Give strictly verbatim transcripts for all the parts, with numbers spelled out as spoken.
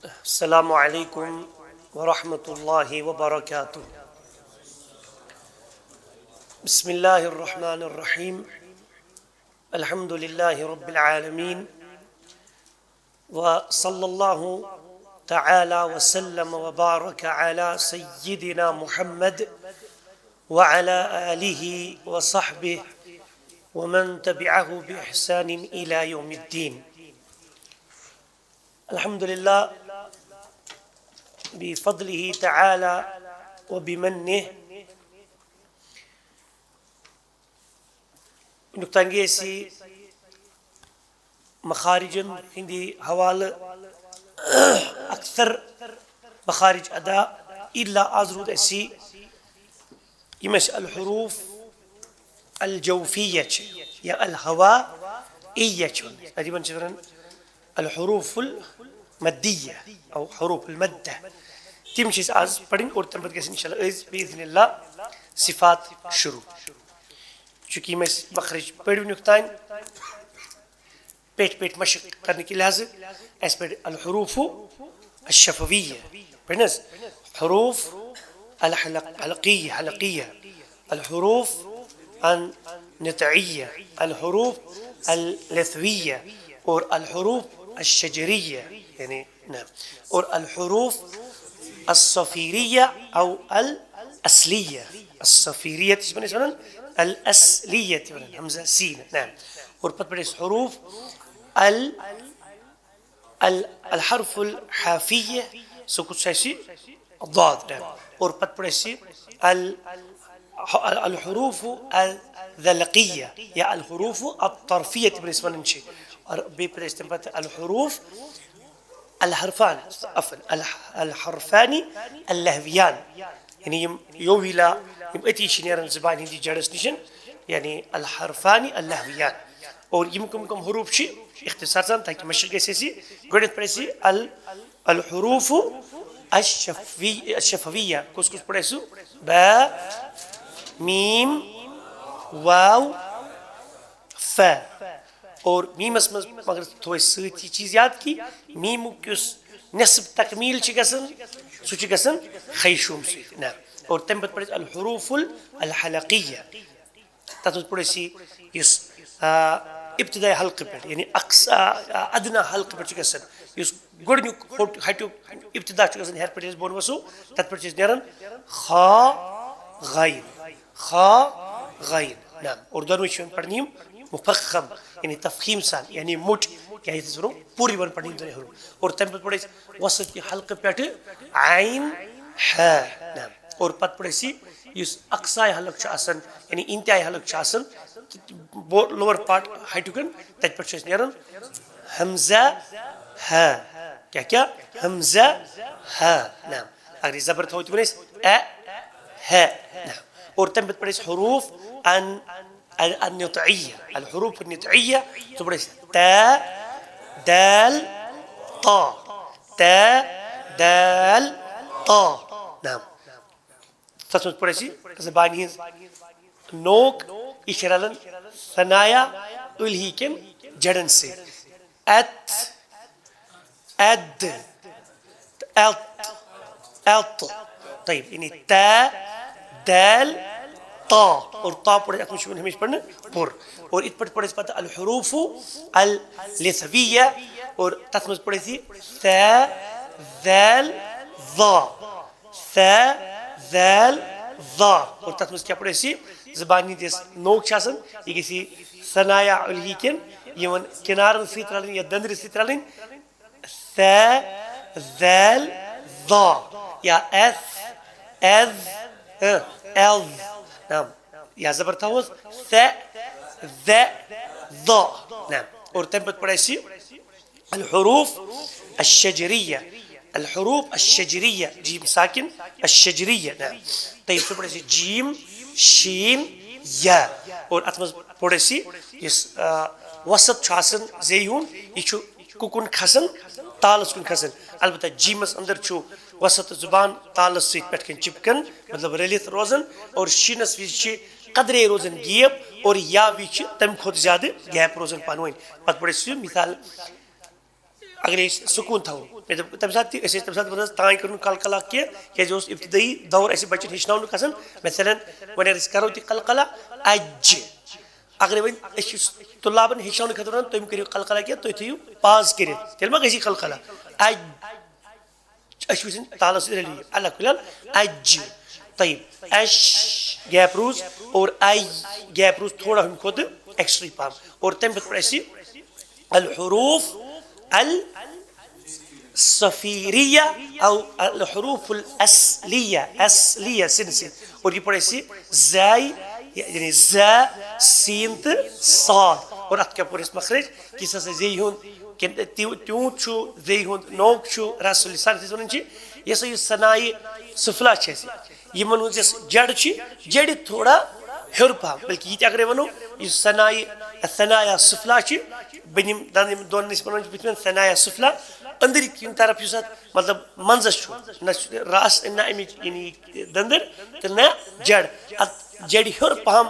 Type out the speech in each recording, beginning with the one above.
السلام عليكم ورحمة الله وبركاته. بسم الله الرحمن الرحيم. الحمد لله رب العالمين. وصلى الله تعالى وسلم وبارك على سيدنا محمد وعلى آله وصحبه ومن تبعه بإحسان إلى يوم الدين. الحمد لله بفضله تعالى وبمنه. وٕنیُک تام گٔے اَسہِ مخارجن ہٕنٛدِ حوالہٕ اکثر مخارج ادا، الا آز روٗد اَسہِ یِم اَسہِ الحروف الجوفیہ چھِ یا الہوائیہ چھِ وَنان، یِمن چھِ وَنان الحروف المدیہ او حروف المدہ۔ تِم چھِ أسۍ آز پَرٕنۍ اور تَمہِ پَتہٕ گژھِ انشاءاللہ أسۍ بإذن اللہ صفات شروع۔ چونکہ یِم اَسہِ مخرج پٔرۍ وٕنیُک تام، پیٹھ پیٹھ مشق کرنہٕ کہِ لحاظہٕ اَسہِ پَرِ الحروف الشفویہ، پَرِ نہ حظ؟ حروف الحلق-، حلقیہ، حلقیہ، الحروف النطعیہ، الحروف اللثویہ اور الحروف الشجریہ، یعنی نہ، اور الحروف الصفیریہ او الاصلیہ۔ الصفیریہ تہِ چھِ وَنان، الاصلیہ تہِ وَنان، ہمزہ سین، نہ۔ اور پتہٕ پَرِ اَسہِ حروف ال-، ال-، الحرف الحافیہ، سُہ کُس چھُ اَسہِ؟ ضاد، نہ۔ اور پتہٕ پَرِ اَسہِ ال-، الحروف الذلقیہ یا الحروف الطرفیہ تہِ یِمن أسۍ وَنان چھِ۔ اور بیٚیہِ پَرِ اَسہِ تَمہِ پتہٕ الحروف الحرفان، عفواً، الح-، الحرفان اللہویان، یعنی یِم یوویلا، یِم أتی چھِ نیران زبانہِ ہٕنٛدِس جڑس نِش، یعنی الحرفان اللہویان۔ اور یِم کٕم کٕم حروف چھِ؟ اختصار سان، تاکہِ مشق گژھِ اَسہِ، گۄڈٕنٮ۪تھ پَرِ اَسہِ ال-، الحروف الشفوی-، الشفویہ۔ کُس کُس پَرِ اَسہِ؟ با، میم، واو، ف۔ اور میمس منٛز مگر تھوو اَسہِ سۭتۍ یہِ چیٖز یاد کہِ میمُک یُس نصب تکمیل چھِ گژھان، سُہ چھُ گژھان خیشوم سۭتۍ۔ نہ، اور تَمہِ پتہٕ پَرِ اَسہِ الحروف ال-، الحلقیہ۔ تَتھ منٛز پوٚر اَسہِ یُس، آ، ابتدائی حلقہٕ پٮ۪ٹھ، یعنی اقصا، آ، ادنیٰ حلقہٕ پٮ۪ٹھ چھُ گژھان، یُس گۄڈٕنیُک ہوٚٹ، ہَٹیُک ابتدا چھُ گژھان، ہیٚرِ پٮ۪ٹھ ییٚلہِ أسۍ بۄن وَسو، تَتھ پٮ۪ٹھ چھِ أسۍ نیران خا، غین، خا، غین۔ نعم۔ اور دۄنوَے چھِ یِوان پَرنہٕ یِم مفخم، یعنی تفخیم سان، یعنی موٚٹ، یا یَتھ أسۍ وَنو پوٗرٕ یِوان پَرنہٕ یِم دۄنوَے حروف۔ اور تَمہِ پَتہٕ پوٚر اَسہِ وسط کہِ حلقہٕ پٮ۪ٹھٕ عین، ہا۔ نعم۔ اور پَتہٕ پوٚر اَسہِ یُس اقصای حلق چھُ آسان، یعنی انتہائی حلق چھُ آسان، تہٕ بو-، lower part ہَٹیُک، تَتہِ پٮ۪ٹھ چھُ اَسہِ نیران ہمزہ، ہا۔ کیٛاہ، کیٛاہ؟ ہمزہ، ہا۔ نعم۔ اگر یہِ زبر تھاوو، تِمن ٲسۍ اَ، ہَ۔ نعم۔ اور تَمہِ پَتہٕ پَرِ اَسہِ حروف ان-، ان-، النطعیہ، الحروف النطعیہ، تہٕ پَرِ اَسہِ تا، دال، طا۔ تا، دال، طا۔ نعم۔ تَتھ منٛز پَرِ اَسہِ زبانہِ ہٕنٛز نوک، یہِ چھِ رَلان ثنایا الہی کٮ۪ن جڑن سۭتۍ۔ ات، اد، تہٕ ات، ات۔ طیب، یعنی تا، دال، طا۔ اور طا پوٚر اَسہِ، اَتھ منٛز چھُ یِوان ہمیشہِ پَرنہٕ پوٚر۔ اور یِتھ پٲٹھۍ پوٚر اَسہِ پَتہٕ الحروف اللثویہ، اور تَتھ منٛز پوٚر اَسہِ ثا، ذال، ظا۔ ثا، ذال، ظا۔ اور تَتھ منٛز کیٛاہ پوٚر اَسہِ؟ زبانہِ ہٕنٛدِس نوک چھِ آسان، یہِ گژھِ ثنایا الہی کٮ۪ن یِمن کِنارن سۭتۍ رَلٕنۍ یا دٔنٛدرِ سۭتۍ رَلٕنۍ۔ ثا، ذال، ظا۔ یا اث، اذ، ا، اذ۔ نعم۔ یا زبر تھاووس، ث، ذ، ظ۔ نعم۔ اور تَمہِ پَتہٕ پوٚر اَسہِ الحروف الشجریہ، الحروف الشجریہ، جیم ساکن، الشجریہ۔ نعم۔ طیب، سُہ پوٚر اَسہِ جیم، شین، یا۔ اور اَتھ منٛز پوٚر اَسہِ یُس، آ، وسط چھُ آسان زیٚیہِ ہُنٛد، یہِ چھُ کُکُن کھسان، تالس کُن کھسان۔ البتہ جیمس اندر چھُ وسط زبان تالس سۭتۍ پٮ۪ٹھ کَنۍ چِپکان، مطلب رٔلِتھ روزان، اور شیٖنس وِزِ چھِ قدرے روزان gap، اور یا وِزِ چھِ تَمہِ کھۄتہٕ زیادٕ gap روزان پانہٕ ؤنۍ۔ پتہٕ پوٚر اَسہِ یہِ مثال، اگر أسۍ سکوٗن تھاوو، مےٚ دوٚپ، تَمہِ ساتہٕ تہِ، أسۍ ٲسۍ تَمہِ ساتہٕ دَپان، تانۍ کٔر نہٕ قلقلہ کینٛہہ، کیٛازِ یہِ اوس ابتدٲیی دور اَسہِ بَچَن ہیٚچھناونہٕ کھَسان۔ مثلاً، وۄنۍ اگر أسۍ کَرو تہِ قلقلہ، اَجہِ۔ اگرے وۄنۍ أسۍ چھِ طلابن ہیٚچھناونہٕ خٲطرٕ وَنان، تُہۍ مہٕ کٔرِو قلقلہ کینٛہہ، تُہۍ تھٲیِو پاز کٔرِتھ، تیٚلہِ ما گژھِ یہِ قلقلہ؟ اَجہِ۔ أسۍ چھِ وٕچھان تالَس سۭتۍ رٔلِو یہِ۔ الہ کُلٮ۪ن اَجہِ۔ طیب۔ اَش، گیپ روٗز، اور اَے، گیپ روٗز تھوڑا ہُمہِ کھۄتہٕ ایکسٹرٛا پَہَم۔ اور تَمہِ پَتہٕ پَرِ اَسہِ الحروف ال صفیریہ او الحروف الاصلیہ، اصلیہ سِنہٕ سۭتۍ۔ اور یہِ پَرِ اَسہِ زے، یعنی زے، سین تہٕ صاد۔ اور اَتھ کیٛاہ پوٚر اَسہِ مخرج؟ کہِ یُس ہسا زے ہُنٛد، کہِ تیو-، تیوٗت چھُ زے ہُنٛد نوک چھُ، رس لسان یَتھ أسۍ وَنان چھِ، یۄس ہسا یہِ ثنائے سفلیٰ چھِ اَسہِ، یِمن ہُنٛد یۄس جڑ چھِ، جڑِ تھوڑا ہیوٚر پَہَم، بلکہِ یہِ تہِ اگرے وَنو، یُس ثنائے، ثنایا سفلیٰ چھِ، بٔنِم دَنٛد یِم دۄن نِش وَنان چھِ، بہٕ چھُس وَنان ثنایا سفلیٰ، أنٛدٕرۍ کِنۍ طرف یُس اَتھ، مطلب، منٛزَس چھُ، نہ چھُ رَس، نہ اَمِچ یعنی دٔنٛدٕر تہٕ نہ جڑ۔ اَتھ جڑِ ہیوٚر پَہَم،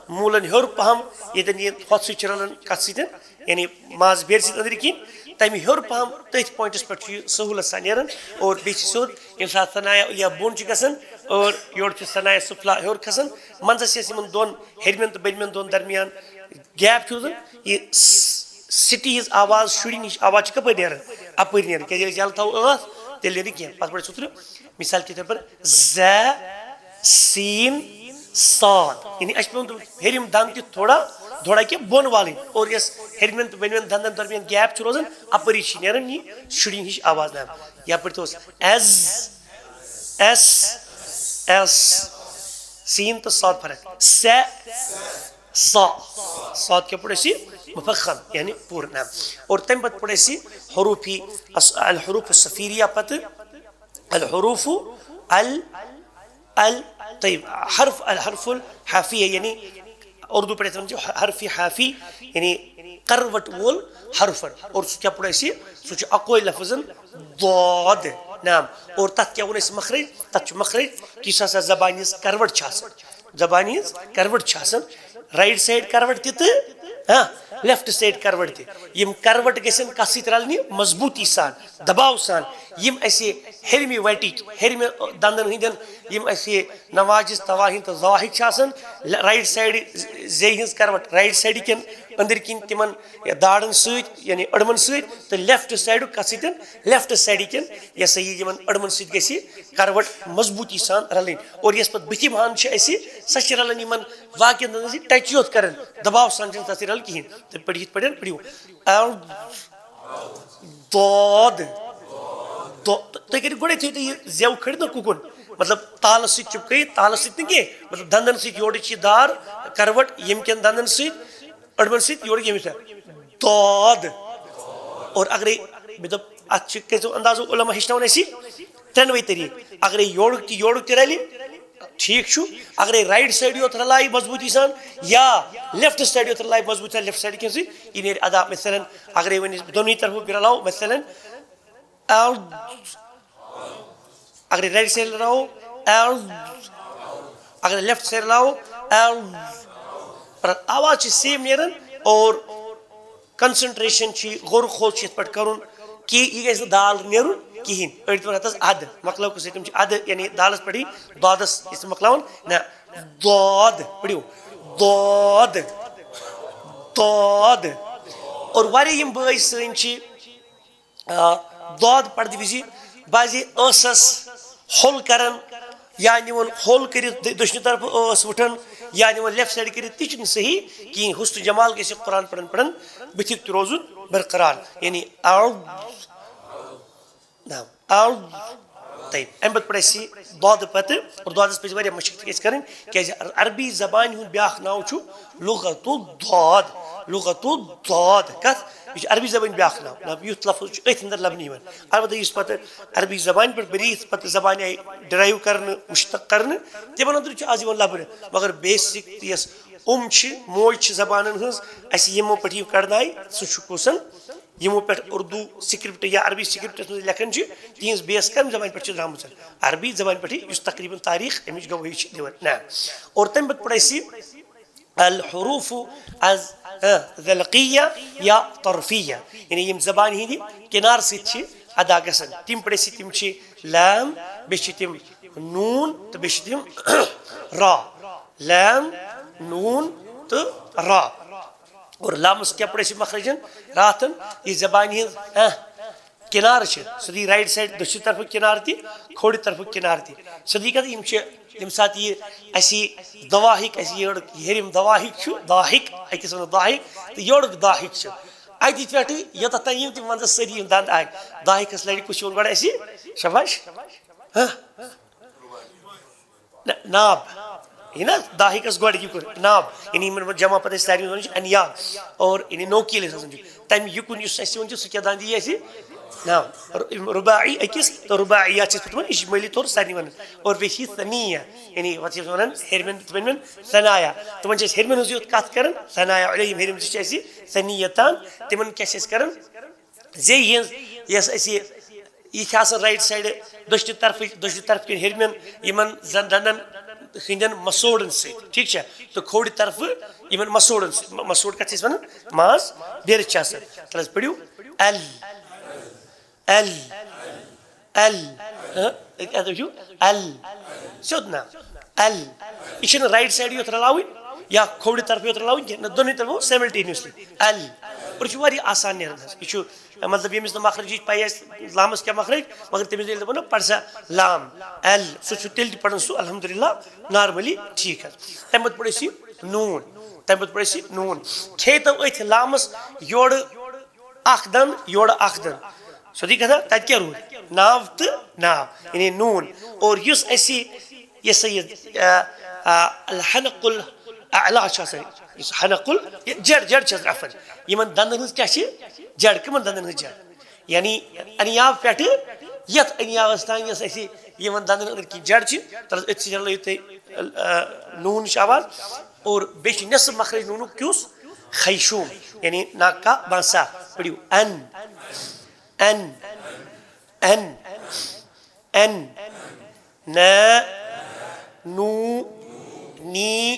موٗلَن ہیوٚر پَہَم، ییٚتٮ۪ن یہِ ہۄتھ سۭتۍ چھِ رَلان کَتھ سۭتۍ، یعنی ماز بیرِ سۭتۍ أنٛدرۍ کِنۍ، تَمہِ ہیوٚر پَہَم تٔتھۍ پوینٹَس پٮ۪ٹھ چھُ یہِ سہوٗلَت سان نیران۔ اور بیٚیہِ چھِ سیوٚد ییٚمہِ ساتہٕ ثنایا علیہ بۄن چھُ گژھان اور یورٕ چھُ ثنایا سفلیٰ ہیوٚر کھسان، منٛزَس یۄس یِمَن دۄن ہیٚرمٮ۪ن تہٕ بٔنمٮ۪ن دۄن درمیان گیپ چھُ روزان، یہِ س-، سٹی ہِنٛز آواز، شُرٮ۪ن ہِنٛز آواز چھِ کَپٲرۍ نیران؟ اَپٲرۍ نیران، کیٛازِ ییٚلہِ أسۍ یَلہٕ تھاوو ٲس، تیٚلہِ نیرِ نہٕ کینٛہہ، پَتہٕ پَرِ سُترٕ۔ مثال کے طور پر زے، سین، صاد۔ یعنی اَسہِ چھُ پٮ۪وان تِم ہیٚرِم دَنٛد تہِ تھوڑا، تھوڑا کینٛہہ بۄن والٕنۍ۔ اور یۄس ہیٚرمٮ۪ن تہٕ بۄنمٮ۪ن دَنٛدَن درمیان گیپ چھُ روزان، اَپٲری چھِ نیران یہِ شُرٮ۪ن ہِش آواز نام۔ یَپٲرۍ تہِ اوس ایز، ایس، ایس، سین تہٕ صاد فرق۔ سے، سا۔ صاد کیٛاہ پوٚر اَسہِ؟ مفخم، یعنی پوٗرٕ نام۔ اور تَمہِ پَتہٕ پوٚر اَسہِ حروفی، اص-، الحروف الصفیریہ پَتہٕ الحروف ال، ال، طیب، حرف، الحرف الحافیہ، یعنی اردو پٲٹھۍ یَتھ وَنان چھِ حرف حافی، یعنی کروٹ وول حرف۔ اور سُہ کیٛاہ پوٚر اَسہِ؟ سُہ چھُ اَکوے لفظ ضاد۔ نعم۔ اور تَتھ کیٛاہ ووٚن اَسہِ مخرج؟ تَتھ چھُ مخرج کہِ یُس ہسا زبانہِ ہٕنٛز کروٹ چھِ آسان، زبانہِ ہٕنٛز کروٹ چھِ آسان، رائٹ سائیڈ کروٹ تہِ تہٕ، ہاں، لیفٹ سائیڈ کروٹ تہِ۔ یِم کروٹ گژھن کَتھ سۭتۍ رَلنہِ؟ مضبوٗطی سان، دباو سان۔ یِم اَسہِ ہیٚرمہِ وَٹِکۍ، ہیٚرمہِ دَنٛدَن ہٕنٛدٮ۪ن یِم اَسہِ نواجذ، تواہِن تہٕ ظواہِق چھِ آسان، لے-، رائٹ سائیڈ زے ہٕنٛز کروٹ، رائٹ سائیڈ کٮ۪ن أنٛدٕرۍ کِنۍ تِمَن داڑَن سۭتۍ، یعنی أڑمَن سۭتۍ، تہٕ لیفٹ سائیڈُک کَتھ سۭتۍ؟ لیفٹ سائیڈ کٮ۪ن، یہِ ہسا یہِ یِمَن أڑمَن سۭتۍ گژھِ کروٹ مضبوٗطی سان رَلٕنۍ۔ اور یۄس پَتہٕ بٕتھِ بَہَن چھِ اَسہِ، سۄ چھِ رَلان یِمَن باقیَن دَنٛدَن سۭتۍ ٹچ یوت کَران، دباو سان چھِنہٕ تَتھ سۭتۍ رَلان کِہیٖنۍ۔ تہٕ پٔرِو یِتھ پٲٹھۍ، پٔرِو۔ ال، داد، دو-، تُہۍ کٔرِو گۄڈَے، تھٲیِو تُہۍ یہِ زٮ۪و کھٔڑِتھ نہ کُکُن، مطلب تالَس سۭتۍ چِپکٲیِتھ، تالَس سۭتۍ نہٕ کینٛہہ، مطلب دَنٛدَن سۭتۍ یورٕ چھِ یہِ دار کروٹ، ییٚمہِ کٮ۪ن دَنٛدَن سۭتۍ، أڑمَن سۭتۍ یورٕ ییٚمہِ سۭتۍ۔ داد۔ اور اگرے مےٚ دوٚپ، اَتھ چھِ کٔرۍزیو اندازو، علماء ہیٚچھناوان اَسہِ ترٛٮ۪نوَے طریٖقہٕ۔ اگرے یورُک تہِ یورُک تہِ رَلہِ، ٹھیٖک چھُ۔ اگرے رائٹ سائیڈ یوت رَلایہِ مضبوٗطی سان یا لیفٹ سائیڈ یوت رَلایہِ مضبوٗطی سان، لیفٹ سائیڈ کِنۍ سۭتۍ، یہِ نیرِ ادا۔ مثلاً اگرے وۄنۍ أسۍ دۄنوٕنی طرفو رَلاوو، مثلاً اگر رائٹ سائیڈ رَلاوو، اگر لیفٹ سائیڈ رَلاوو، پر آواز چھِ سیم نیران۔ اور کنسنٹریشن چھِ، غور و خوض چھِ یِتھ پٲٹھۍ کَرُن کہِ یہِ گژھِ نہٕ دال نیرُن کِہیٖنۍ۔ أڑۍ دَپان ہَتَس اَدٕ، مۄکلٲو کُس، تِم چھِ اَدٕ، یعنی دالَس پٮ۪ٹھٕے، دادَس یُس مۄکلاوُن، نہ، داد، پٔرِو، داد، داد۔ اور واریاہ یِم بٲے سٲنۍ چھِ، آ، داد پَرنہٕ وِزِ بعضی ٲسَس ہول کَران یا نِوان ہول کٔرِتھ دٔ-، دٔچھنہِ طرفہٕ ٲس وٕٹھان یا نِوان لیفٹ سایڈ کٔرِتھ، تہِ چھُنہٕ صحیح کِہیٖنۍ۔ حُسن جمال گژھِ قرآن پَران پَران بٕتھیُک تہِ روزُن برقرار، یعنی اعوذ، نعم، اعوذ۔ طیب، اَمہِ پَتہٕ پَرِ اَسہِ دۄد پَتہٕ، اور دۄدَس پَزِ واریاہ مَشق تہِ گژھِ کَرٕنۍ، کیٛازِ عربی زبانہِ ہُنٛد بیٛاکھ ناو چھُ لغت الضاد، لغت الضاد۔ کَتھ؟ یہِ چھُ عربی زبٲنۍ بیٛاکھ ناو، نہ، یُتھ لفظ چھُ أتھۍ اندر لبنہٕ یِوان۔ البتہ یُس پتہٕ عربی زبانہِ پٮ۪ٹھ بریٖتھ پتہٕ زبانہِ آیہِ ڈرائیو کرنہٕ، مشتق کرنہٕ، تِمن اندر چھُ آز یِوان لبنہٕ۔ مگر بیسک یۄس اُم چھِ، موج چھِ زبانن ہٕنٛز، اَسہِ یِمو پٮ۪ٹھ یِم کڑنایہِ، سُہ چھُ کُسن؟ یِمو پٮ۪ٹھ اردو سکرپٹ یا عربی سکرپٹس منٛز لیکھان چھِ، تِہنٛز بیس کمہِ زبانہِ پٮ۪ٹھ چھِ درامٕژ؟ عربی زبانہِ پٮ۪ٹھٕے، یُس تقریباً تاریخ اَمِچ گوٲہی چھِ دِوان۔ نہ، اور تمہِ پتہٕ پوٚر اَسہِ الحروف الذلقیہ یا طرفیہ، یعنی یِم زبانہِ ہٕنٛدِ کِنارٕ سۭتۍ چھِ ادا گژھان۔ تِم پڑے سی، تِم چھِ لام، بیٚیہِ چھِ تِم نون تہٕ بیٚیہِ چھِ تِم را۔ لام، نون تہٕ را۔ اور لامس کیٛاہ پڑے سی مخرجن؟ راتن، یہِ زبانہِ ہٕنٛز، اہ، کنارٕ چھِ، سیوٚدُے رائٹ سائیڈ، دٔچھِنۍ طرفُک کنارٕ تہِ، کھوورِ طرفُک کنارٕ تہِ۔ سیوٚدُے کتھ، یِم چھِ، ییٚمہِ ساتہٕ یہِ اَسہِ یہِ دواحِک، اَسہِ یہِ یورُک ہیٚرِم دواحِک چھُ، داحِک، أکِس وَنو داحِک، تہٕ یورُک داحِک چھُ۔ اَتہِ پٮ۪ٹھٕ یوٚتَتھ تام یِم تِم وَنٛدَس سٲری یِم دَنٛد آے، داحِکَس لَرِ کُس چھُ یِوان گۄڈٕ اَسہِ؟ شاباش۔ ہہ؟ نہ، ناب۔ یہِ نہ داحِکَس گۄڈٕ یہِ کوٚر ناب۔ یعنی یِمَن منٛز جمع پَتہٕ أسۍ سارنٕے وَنان چھِ انیاب۔ اور یعنی نوکیل یُس آسان چھُ۔ تَمہِ یہِ کُن یُس اَسہِ یِوان چھُ، سُہ کیٛاہ دَنٛد یی اَسہِ؟ نعم۔ رباعی أکِس تہٕ رباعیات چھِ أسۍ پٲٹھۍ وَنان، یہِ چھِ مٲلی طور سارنٕے وَنان۔ اور بیٚیہِ چھِ یہِ ثنیہ، یعنی وَتھ چھِ أسۍ وَنان ہیٚرمٮ۪ن، تِمَن وَنان ثنایا۔ تِمَن چھِ أسۍ ہیٚرمٮ۪ن ہٕنٛز یوت کَتھ کَران، ثنایا علیہم، ہیٚرِم تہِ چھِ اَسہِ ثنیتان۔ تِمَن کیٛاہ چھِ أسۍ کَران؟ زے ہٕنٛز، یۄس اَسہِ یہِ چھِ آسان رائٹ سائیڈٕ، دٔچھنہِ طرفٕچ، دٔچھنہِ طرفہٕ کٮ۪ن ہیٚرمٮ۪ن یِمَن زَن دَنٛدَن ہٕنٛدٮ۪ن مسوڑَن سۭتۍ، ٹھیٖک چھا؟ تہٕ کھوورِ طرفہٕ یِمَن مسوڑَن سۭتۍ، م-، مسوڑ کَتھ چھِ أسۍ وَنان؟ ماز بیرٕ چھِ آسان۔ تَلہٕ حظ پٔرِو ال۔ ال۔ ال۔ ہہ؟ اَتہِ وٕچھِو، ال۔ سیوٚد نہ۔ ال۔ یہِ چھِنہٕ رائٹ سائیڈ یوت رلاوٕنۍ یا کھوورِ طرفہٕ یوت رلاوٕنۍ کینٛہہ، نہ، دۄنوٕنی طرفو simultaneously۔ ال۔ اور یہِ چھُ واریاہ آسان نیران حظ۔ یہِ چھُ، مطلب، ییٚمِس نہٕ مخرجٕچ پَے آسہِ، لامَس کیٛاہ مخرج، مگر تٔمِس ییٚلہِ دَپو نہ، پَر سا لام، ال، سُہ چھُ تیٚلہِ تہِ پَران سُہ الحمدللہ normally ٹھیٖک حظ۔ تَمہِ پَتہٕ پَرِ أسۍ یہِ نوٗن، تَمہِ پَتہٕ پَرِ أسۍ یہِ نوٗن۔ کھے تو أتھۍ لامَس یورٕ اکھ دند، یورٕ اکھ دند۔ سیوٚدُے کتھا، تتہِ کیٛاہ روٗد؟ ناو تہٕ ناو، یعنی نوٗن۔ اور یُس اَسہِ یہِ سا یہِ، آ، آ، الحنق الاعلی چھُ آسان، یُس حنق ال-، یہِ جڑ، جڑ چھِ آسان عفن۔ یِمن دندن ہٕنٛز کیٛاہ چھِ؟ جڑ۔ کٕمن دندن ہٕنٛز جڑ؟ یعنی انیاب پٮ۪ٹھٕ یتھ انیابس تام یۄس اَسہِ یِمن دندن أنٛدرۍ کِنۍ جڑ چھِ، تَلہٕ أتھۍ سۭتۍ رلٲیِو تُہۍ، آ، نوٗن چھِ آواز۔ اور بیٚیہِ چھِ نٮ۪صٕف مخرج نوٗنُک کیُس؟ خیشوم، یعنی ناکہ بانسا۔ پٔرِو ان، ان، ان، ان، نہ، نو، نی،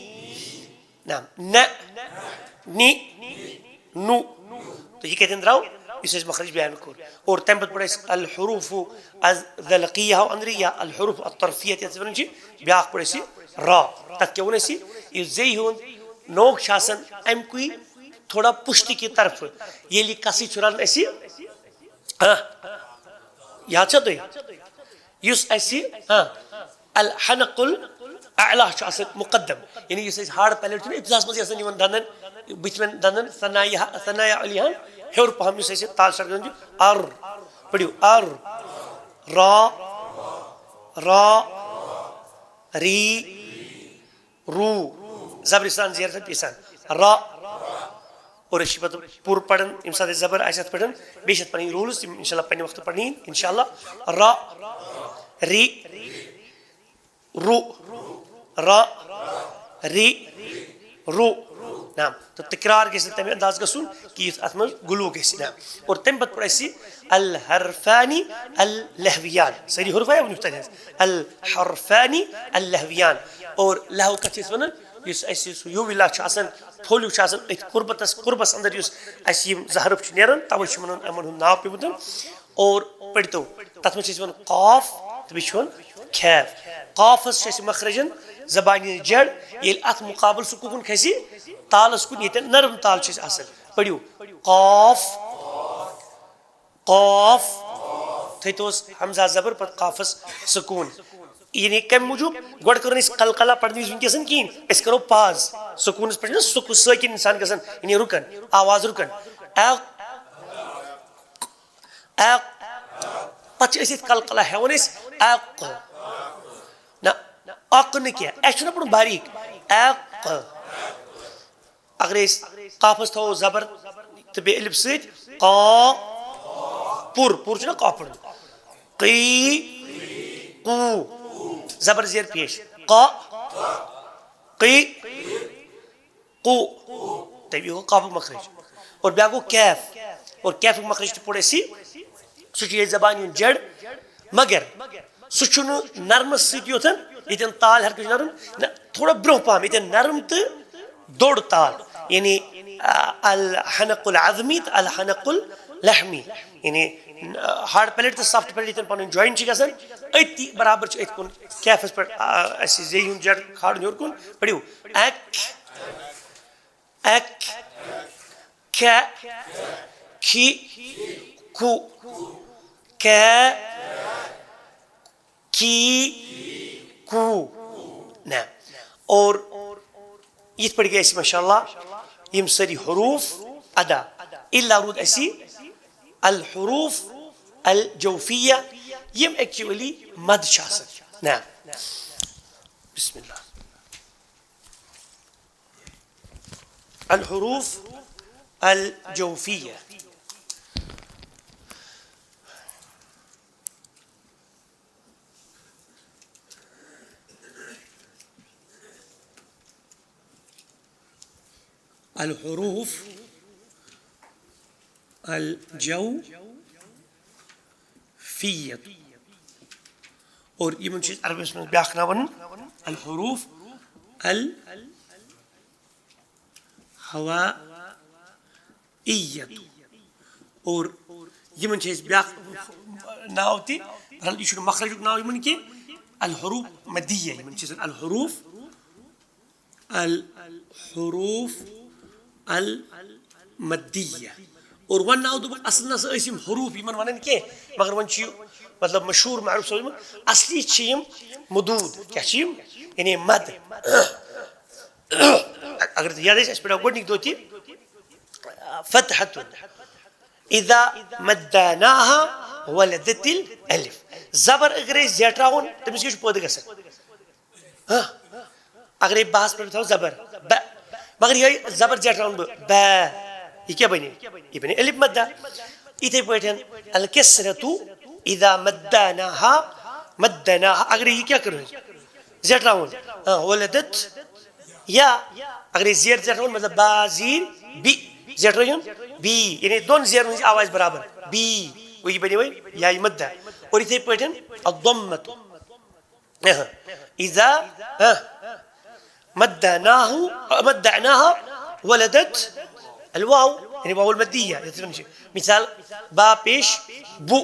نہ، نہ، نی، نو۔ تو یہِ کتٮ۪ن درٛاو؟ یُس اَسہِ مخرج بیان کوٚر۔ اور تَمہِ پتہٕ پوٚر اَسہِ الحروف الذلقیہ ہو اندرِ یا الحروف الطرفیہ تہِ یَتھ وَنان چھِ، بیٛاکھ پوٚر اَسہِ را۔ تَتھ کیٛاہ ووٚن اَسہِ؟ یُس زیٚیہِ ہُنٛد نوک چھُ آسان، اَمہِ کُے تھوڑا پُشتہٕ کہِ طرفہٕ، ییٚلہِ یہِ کَسٕے چھُ رَلان اَسہِ، ہاں، یاد چھا تۄہہِ؟ یُس اَسہِ، ہاں، الحنق الاعلی چھُ آسان مقدم، یعنی یُس اَسہِ ہارڈ پیلیٹ چھُنہ ابتداہَس منٛز آسان یِمَن دَنٛدَن، بٕتھمٮ۪ن دَنٛدَن، ثنایہ، ثنایہ علیہَن ہیوٚر پَہَم یُس اَسہِ تال سَر گژھان چھُ، ار، پٔرِو، ار، را، را، ری، روٗ، زبرِ سان زیرٕ سان پیٖسان۔ را۔ اور أسۍ چھِ پتہٕ پوٗرٕ پران، ییٚمہِ ساتہٕ اَسہِ زبر آسہِ اَتھ پٮ۪ٹھ، بیٚیہِ چھِ اَتھ پَنٕنۍ روٗلٕز، تِم اِنشاء اللہ پنٛنہِ وقتہٕ پَرنہِ یِن، اِنشاء اللہ۔ را، ری، روٗ، را، ری، روٗ۔ نعم۔ تہٕ تکرار گژھِ نہٕ تَمہِ انداز گژھُن کہِ یُتھ اَتھ منٛز غلو گژھِ۔ نعم۔ اور تَمہِ پتہٕ پوٚر اَسہِ الحرفانی اللہویان۔ سٲری حروف آیا وٕنیُک تام حظ؟ الحرفانی اللہویان۔ اور لہو کَتھ چھِ أسۍ وَنان؟ یُس اَسہِ سُہ یوٗوِلا چھُ آسان، پھوٚل ہیوٗ چھُ آسان أتھۍ قُربَتَس، قُربَس اَندَر یُس اَسہِ یِم زٕ حرف چھِ نیران، تَوَے چھُ یِمَن، یِمَن ہُنٛد ناو پیوٚمُت۔ اور پٔرۍتو، تَتھ منٛز چھِ أسۍ وَنان قاف تہٕ بیٚیہِ چھُ وَنان کھیف۔ قافَس چھِ اَسہِ مخرجن زبانہِ ہِنٛز جڑ، ییٚلہِ اَتھ مُقابل سُہ کُکُن کھسہِ، تالَس کُن، ییٚتٮ۪ن نرم تال چھِ اَسہِ آسان۔ پٔرِو، قاف، قاف۔ تھٲیتوس ہمزہ زبر، پتہٕ قافس سکون۔ یعنی کمہِ موٗجوٗب؟ گۄڈٕ کٔر نہٕ اَسہِ قلقلہ پرنہٕ وِزِ وٕنکیٚس کِہیٖنۍ۔ أسۍ کرو پاز۔ سکوٗنس پٮ۪ٹھ چھُنہ سکو-، سٲکِن انسان گژھان، یعنی رُکان، آواز رُکان۔ اق، اق۔ پتہٕ چھِ أسۍ ییٚتہِ قلقلہ ہٮ۪وان أسۍ اق۔ نہ، اق نہٕ کینٛہہ، اَسہِ چھُنہ پَرُن باریٖک۔ اق۔ اگر أسۍ قافس تھاوو زبر تہٕ بیٚیہِ الف سۭتۍ، قا، پُر، پُر چھُنہ قاف پَرُن۔ قی، قو، زبر زیر پیش۔ قا، قی، قو۔ تَمہِ گوٚو قافُک مخرج۔ اور بیٛاکھ گوٚو کیف۔ اور کیفُک مخرج تہِ پوٚر اَسہِ، سُہ چھُ ییٚتہِ زبانہِ ہُنٛد جڑ، مگر سُہ چھُنہٕ نرمس سۭتۍ یوت، ییٚتٮ۪ن تال ہر کٲنٛسہِ نرم، نہ، تھوڑا برٛونٛہہ پہم، ییٚتٮ۪ن نرم تہٕ دوٚر تال، یعنی، آ، الحنق العظمی تہٕ الحنق ال-، لحمی، یعنی ہارڈ پیلیٹ تہٕ سافٹ پیلیٹ ییٚتٮ۪ن پَنٕنۍ جوین چھِ گژھان، أتی برابر چھِ أتھۍ کُن کیفَس پٮ۪ٹھ، آ، اَسہِ زیٚیہِ ہُنٛد جڑ کھالُن ہیوٚر کُن۔ پٔرِو، اک، اک، کھہ، کھی، کھو، کہہ، کی، کو۔ نہ۔ اور یِتھ پٲٹھۍ گٔے اَسہِ ماشاء اللہ یِم سٲری حروف ادا۔ الا روٗد اَسہِ الحروف الجوفیہ، یِم ایکچولی مد چھِ آسان۔ نہ۔ بسم اللہ۔ الحروف الجوفیہ۔ الحروف الجوفیہ۔ اور یِمن چھِ أسۍ عربس منٛز بیٛاکھ ناو ونان الحروف الہوائیہ۔ اور یِمن چھِ أسۍ بیٛاکھ ناو تہِ، بہرحال یہِ چھُنہٕ مخرجُک ناو یِمن کینٛہہ، الحروف مدیہ، یِمن چھِ أسۍ الحروف الحروف المدیہ۔ اور وۄنۍ ناو دوٚپُکھ، اصل نہ سا ٲسۍ یِم حروف یِمن ونان کینٛہہ، مگر وۄنۍ چھِ یہِ مطلب مشہوٗر معروف سمجھ یِوان۔ اصلی چھِ یِم مدود، کیٛاہ چھِ یِم؟ یعنی مد۔ اگر ژےٚ یاد آسہِ، اَسہِ پرٛاو گۄڈٕنِکۍ دۄہ تہِ فتحة۔ اذا مدناها ولدت الالف۔ زبر اگر أسۍ زیٹراوون، تٔمِس کیٛاہ چھُ پٲدٕ گژھان؟ ہاں؟ اگرے باہس پٮ۪ٹھ تھاوو زبر، ب۔ مگر یہِ زبر زیٹراوُن بہٕ، ب۔ یہِ کیٛاہ بنہِ؟ یہِ بنہِ الف مدہ۔ یِتھے پٲٹھۍ الکسرتو اذا مدناها، مدناها، اگرے یہِ کیٛاہ کٔر أسۍ؟ زیٹراوُن۔ ہاں، ولدت یا۔ اگرے زیر زیٹراوُن، مطلب با زیر بی، زیٹرٲیُن بی، یعنی دۄن زیرن ہٕنٛز آواز برابر۔ بی۔ گوٚو یہِ بنے وۄنۍ یا مدہ۔ اور یِتھے پٲٹھۍ الضمت۔ اہا۔ اذا، ہاں، مدناہو، مدناہا ولدت الواو، یعنی واو المدیہ، یتھ زن چھِ۔ مثال، با پیش بو۔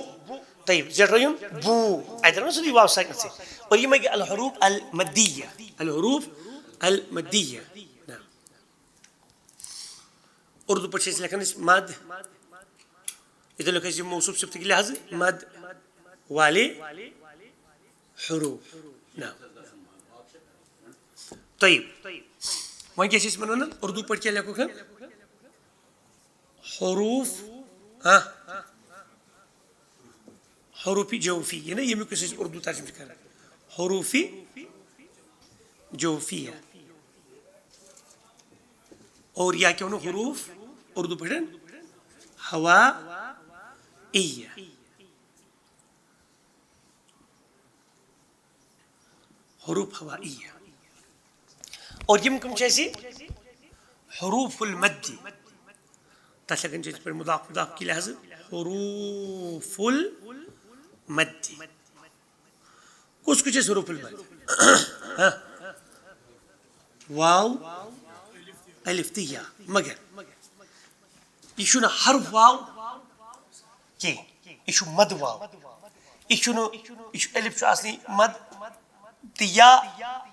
طیب، زیٹرٲیُن بو۔ اتہِ درٛاو نہ سیوٚدُے واو ساکنس سۭتۍ۔ اور یِمے گٔے الحروف المدیہ، الحروف المدیہ۔ نعم۔ اردو پٲٹھۍ چھِ أسۍ لیکھان أسۍ مد۔ ییٚتہِ لیکھو أسۍ یہِ موصوف صفتٕکۍ لحاظہٕ مد والے حروف۔ نعم۔ طیب۔ وۄنۍ کیٛاہ چھِ أسۍ یِمن وَنان؟ اردو پٲٹھۍ کیٛاہ لیکھوکھ؟ حروف، ہاں؟ حروف جوفی، یعنی ییٚمیُک أسۍ اردو ترجمہٕ چھِ کران۔ حروف جوفیہ۔ اور یا کیٛاہ وَنو حروف اردو پٲٹھۍ؟ ہوائیہ۔ حروف ہوائیہ۔ اور یِم کٕم چھِ اَسہِ؟ حروف المد۔ تَتھ ہٮ۪کان چھِ أسۍ پٲٹھۍ مضاف، مضاف کہِ لحاظہٕ حروف المد۔ کُس کُس چھِ اَسہِ حروف المد؟ ہاں؟ واو، الف تہٕ یا۔ مگر یہِ چھُنہٕ حرف واو کینٛہہ، یہِ چھُ مد واو۔ یہِ چھُنہٕ، یہِ چھُ الف چھُ اصلی مد تہٕ یا،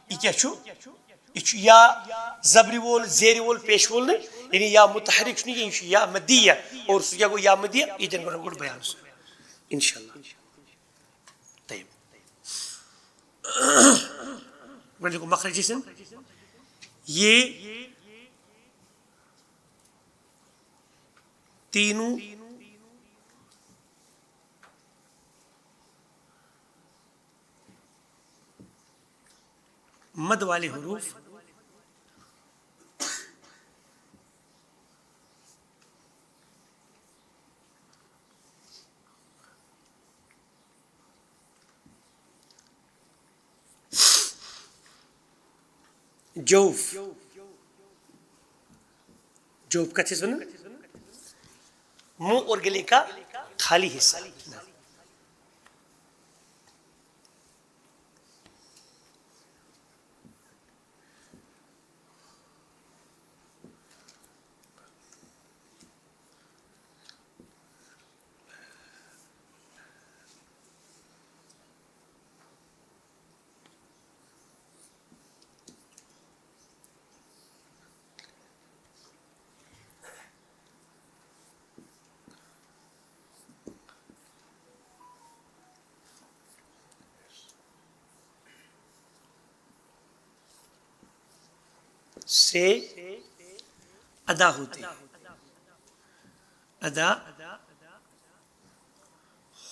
یہِ کیٛاہ چھُ؟ یہِ چھُ یا زبرِ وول، زیرِ وول، پیش وول نہٕ، یعنی یا متحرک چھُنہٕ کینٛہہ، یہِ چھُ یا مدیہ۔ اور سُہ کیٛاہ گوٚو یا مدیہ؟ ییٚتٮ۪ن کرو گۄڈٕ بیان سُہ، انشاءاللہ۔ طیب۔ گۄڈٕ لیکھو مخرج سن۔ یہ تینوں مد والے حروف جوف۔ جوف کتھ چھِ أسۍ وَنان؟ منہ اور گلے کا خالی حصہ۔ سے ادا ہوتے ادا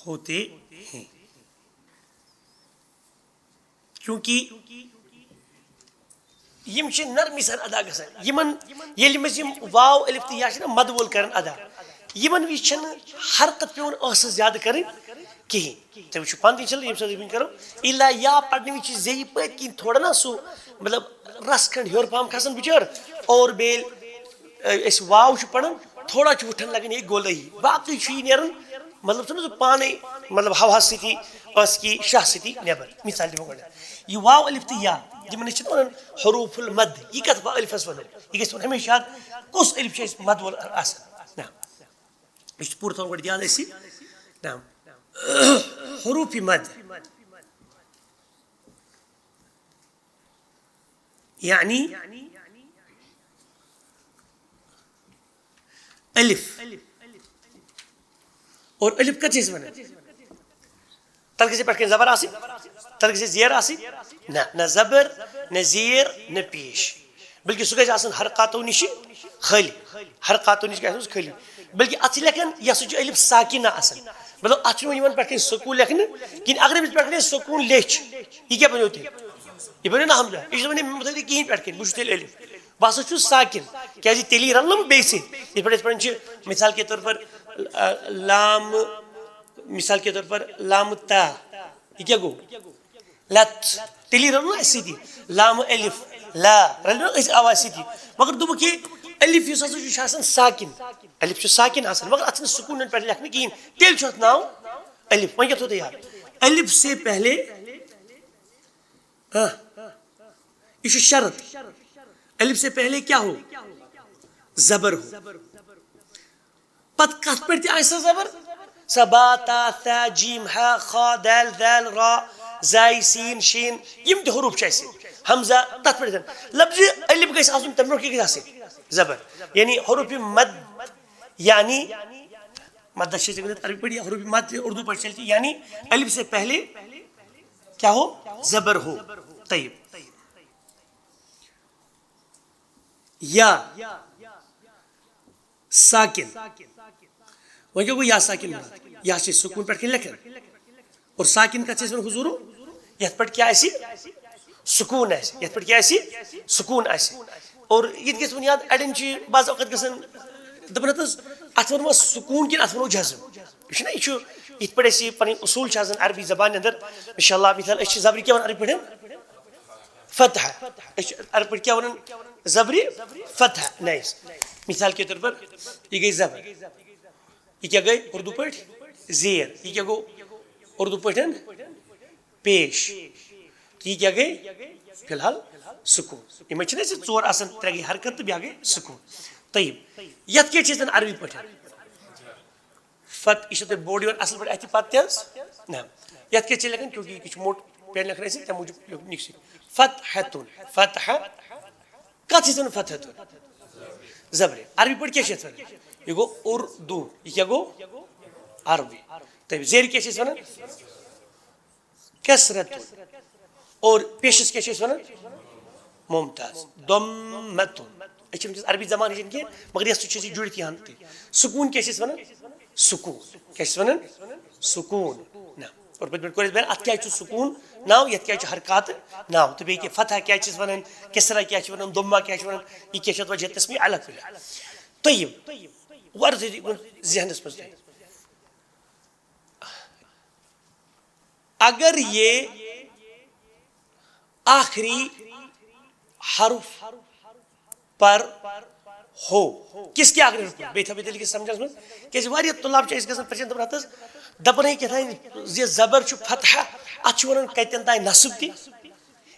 ہوتے ہیں۔ کیونکہ یِم چھِ نرمی سان ادا گژھان۔ یِمن ییٚلہِ منٛز یِم واو الف تہٕ یا چھِ نہ مد وول کران ادا، یِمن وِزِ چھنہٕ حرکت پٮ۪وان ٲسس زیادٕ کرٕنۍ کِہیٖنۍ۔ تُہۍ وٕچھِو پانہٕ تہِ انشاءاللہ ییٚمہِ ساتہٕ یِم کرو، الا یا پرنہٕ وِزِ چھِ زیٚیہِ پٔتۍ کِنۍ تھوڑا نہ سُہ، مطلب، رس کھنڈ ہیوٚر پہم کھسان بِچٲر، اور بیٚیہِ أسۍ واو چھِ پران، تھوڑا چھُ وُٹھن لگان یہِ گولٲیی، باقٕے چھُ یہِ نیران، مطلب، چھُنہٕ سُہ پانے، مطلب، ہواہس سۭتی، ٲسہٕ کی شاہ سۭتی نٮ۪بر۔ مثال دِمو گۄڈٕ، یہِ واو الف تہٕ یا، یِمن أسۍ چھِنہٕ ونان حروف المد، یہِ کتھ واو الفس ونو؟ یہِ گژھِ وۄنۍ ہمیشہِ یاد، کُس الف چھُ اَسہِ مد وول آسان۔ نہ، یہِ چھُ پوٗرٕ تھاوُن گۄڈٕ یاد اَسہِ۔ نہ، حروف مد۔ یعنی الف۔ اور الف کتھ چھِ أسۍ ونان؟ تتھ گژھِ پٮ۪ٹھ کَنہِ زبر آسٕنۍ، تتھ گژھِ زیر آسٕنۍ۔ نہ، نہ زبر، نہ زیر، نہ پیش، بلکہ سُہ گژھِ آسُن حرکاتو نِشہِ خٲلی۔ حرکاتو نِش گژھِ آسُن سُہ خٲلی، بلکہ اتھ چھِ لیکھان، یہِ ہسا چھُ الف ساکِنہ آسان۔ مطلب، اتھ چھُنہٕ وۄنۍ یِوان پٮ۪ٹھ کَنہِ سکوٗن لیکھنہٕ کِہیٖنۍ۔ اگر أمِس پٮ۪ٹھ کَنہِ سکوٗن لیکھِ، یہِ کیٛاہ بنیو تیٚلہِ؟ یہِ بنیو نہ ہمزہ، یہِ چھُنہٕ وۄنۍ مُتحرک کِہیٖنۍ پٮ۪ٹھ کَنہِ، بہٕ چھُس تیٚلہِ الف، بہٕ ہسا چھُس ساکِن، کیٛازِ تیٚلی رلہٕ نہٕ بہٕ بیٚیہِ سۭتۍ۔ یِتھ پٲٹھۍ، یِتھ پٲٹھۍ چھِ مثال کے طور پر، آ، لام، مثال کے طور پر لام تا، یہِ کیٛاہ گوٚو؟ لت، تیٚلی رلہٕ نہٕ اَسہِ سۭتی۔ لام الف، لا، رلہِ نہٕ أتھۍ آوازِ سۭتی۔ مگر دوٚپُکھ یہِ الف یُس ہسا چھُ، یہِ چھُ آسان ساکِن، الف چھُ ساکِن آسان، مگر اتھ چھُنہٕ سکوٗنن پٮ۪ٹھ لیکھنہٕ کِہیٖنۍ، تیٚلہِ چھُ اتھ ناو الف۔ وۄنۍ کیٛاہ تھوٚو تۄہہِ یاد؟ الف سے پہلے، ہاں، یہِ چھُ شرط، الف سے پہلے کیا ہو؟ زبر ہو۔ پتہٕ کتھ پٮ۪ٹھ تہِ آسہِ سۄ زبر؟ سا با، تا، ثا، جیم، ہا، خا، دال، ذال، را، زاے، سین، شین، یِم تہِ حروف چھِ اَسہِ۔ ہمزہ، تتھ پٮ۪ٹھ تہِ۔ لفظ الف گژھِ آسُن، تمہِ برونٛہہ کیٛاہ گژھِ آسٕنۍ؟ زبر۔ یعنی حروف مد، یعنی مدد چھِ أسۍ ؤنِتھ عربی پٲٹھۍ یا حروف مد تہِ اردو پٲٹھۍ چلہِ تہِ، یعنی الف سے پہلے کیا ہو؟ زبر ہو۔ طیب۔ یا ساکن۔ وۄنۍ کیٛاہ گوٚو یا ساکن مراد؟ یا چھِ سکوٗن پٮ۪ٹھ کِنۍ لیکھان۔ اور ساکن کَتھ چھِ أسۍ وَنان حضوٗرو؟ یَتھ پٮ۪ٹھ کیٛاہ آسہِ؟ سکوٗن آسہِ۔ یَتھ پٮ۪ٹھ کیٛاہ آسہِ؟ سکوٗن آسہِ۔ اور یہِ تہِ گژھِ وۄنۍ یاد، اَڑٮ۪ن چھِ بعض اوقات گژھان دَپان، ہَتہٕ حظ، اَتھ وَنوا سکوٗن کِنہٕ اَتھ وَنو جزم؟ یہِ چھُنہ، یہِ چھُ یِتھ پٲٹھۍ اَسہِ یہِ پَنٕنۍ اصوٗل چھِ آسان عربی زبانہِ اَندَر۔ اِنشاء اللہ، مثال، أسۍ چھِ زبرِ کیٛاہ وَنان عربی پٲٹھۍ؟ فتحہ۔ أسۍ چھِ عربی پٲٹھۍ کیٛاہ وَنان؟ زبرِ فتحہ۔ Nice۔ مثال کے طور پر، یہِ گٔے زبر۔ یہِ کیٛاہ گٔے اردو پٲٹھۍ؟ زیر۔ یہِ کیٛاہ گوٚو اردو پٲٹھۍ؟ پیش۔ تہٕ یہِ کیٛاہ گٔے؟ فی الحال سکوٗن۔ یِمَے چھِنہٕ اَسہِ ژور آسان، ترٛےٚ گٔے حرکت تہٕ بیٛاکھ گٔے سکوٗن۔ طیب۔ یَتھ کیٛاہ چھِ أسۍ وَنان عربی پٲٹھۍ؟ فتح، یہِ چھُ تۄہہِ بوٚڑ یِوان اَصٕل پٲٹھۍ اَتھِ پَتہٕ تہِ حظ؟ نہ۔ یَتھ کیٛاہ چھِ لیکھان؟ کیونکہ یہِ چھُ موٚٹ پٮ۪ن لیکھان اَسہِ، تَمہِ موٗجوٗب لیوٚکھ نِکسٕے۔ فتحتُن، فتح۔ کَتھ چھِ أسۍ وَنان فتحتُن؟ زبرِ۔ عربی پٲٹھۍ کیٛاہ چھِ یَتھ وَنان؟ یہِ گوٚو اردو۔ یہِ کیٛاہ گوٚو؟ عربی۔ تہٕ زیرِ کیٛاہ چھِ أسۍ وَنان؟ کسرتُن۔ اور پیشس کیٛاہ چھِ أسۍ وَنان؟ ممتاز۔ ضمتُن۔ أسۍ چھِ وٕنکیٚس عربی زبان ہیٚچھان کینٛہہ، مگر یَتھ سۭتۍ چھِ أسۍ جُڑِتھ یِہان تہِ۔ سکوٗن کیٛاہ چھِ أسۍ وَنان؟ سکوٗن۔ کیٛاہ چھِ أسۍ وَنان؟ سکوٗن۔ نہ۔ اور پٔتمہِ لَٹہِ کوٚر اَسہِ بیان، اَتھ کیٛازِ چھُ سکوٗن ناو، یَتھ کیٛازِ چھُ حرکات ناو۔ تہٕ بیٚیہِ کیٛاہ، فتح کیٛازِ چھِ أسۍ وَنان، کسرہ کیٛازِ چھِ وَنان، ضمہ کیٛازِ چھِ وَنان، یہِ کیٛاہ چھِ اَتھ وجہ تسمیہ الگ پٲٹھۍ۔ طیب۔ وَرٕ تھٲیِو ذہنَس منٛز تُہۍ۔ اگر یہ آخری حرف پر ہو، کس کے آخری حرف پر؟ بیٚیہِ تھاو یہِ تیٚلہِ کہِ سمجھنس منٛز، کیٛازِ واریاہ طلاب چھِ أسۍ گژھان پریشان، دَپان، ہَتہٕ حظ، دَپان ہے کیٛاہ تام زِ زبر چھُ فتحہ، اَتھ چھِ وَنان کَتٮ۪ن تام نصب تہِ۔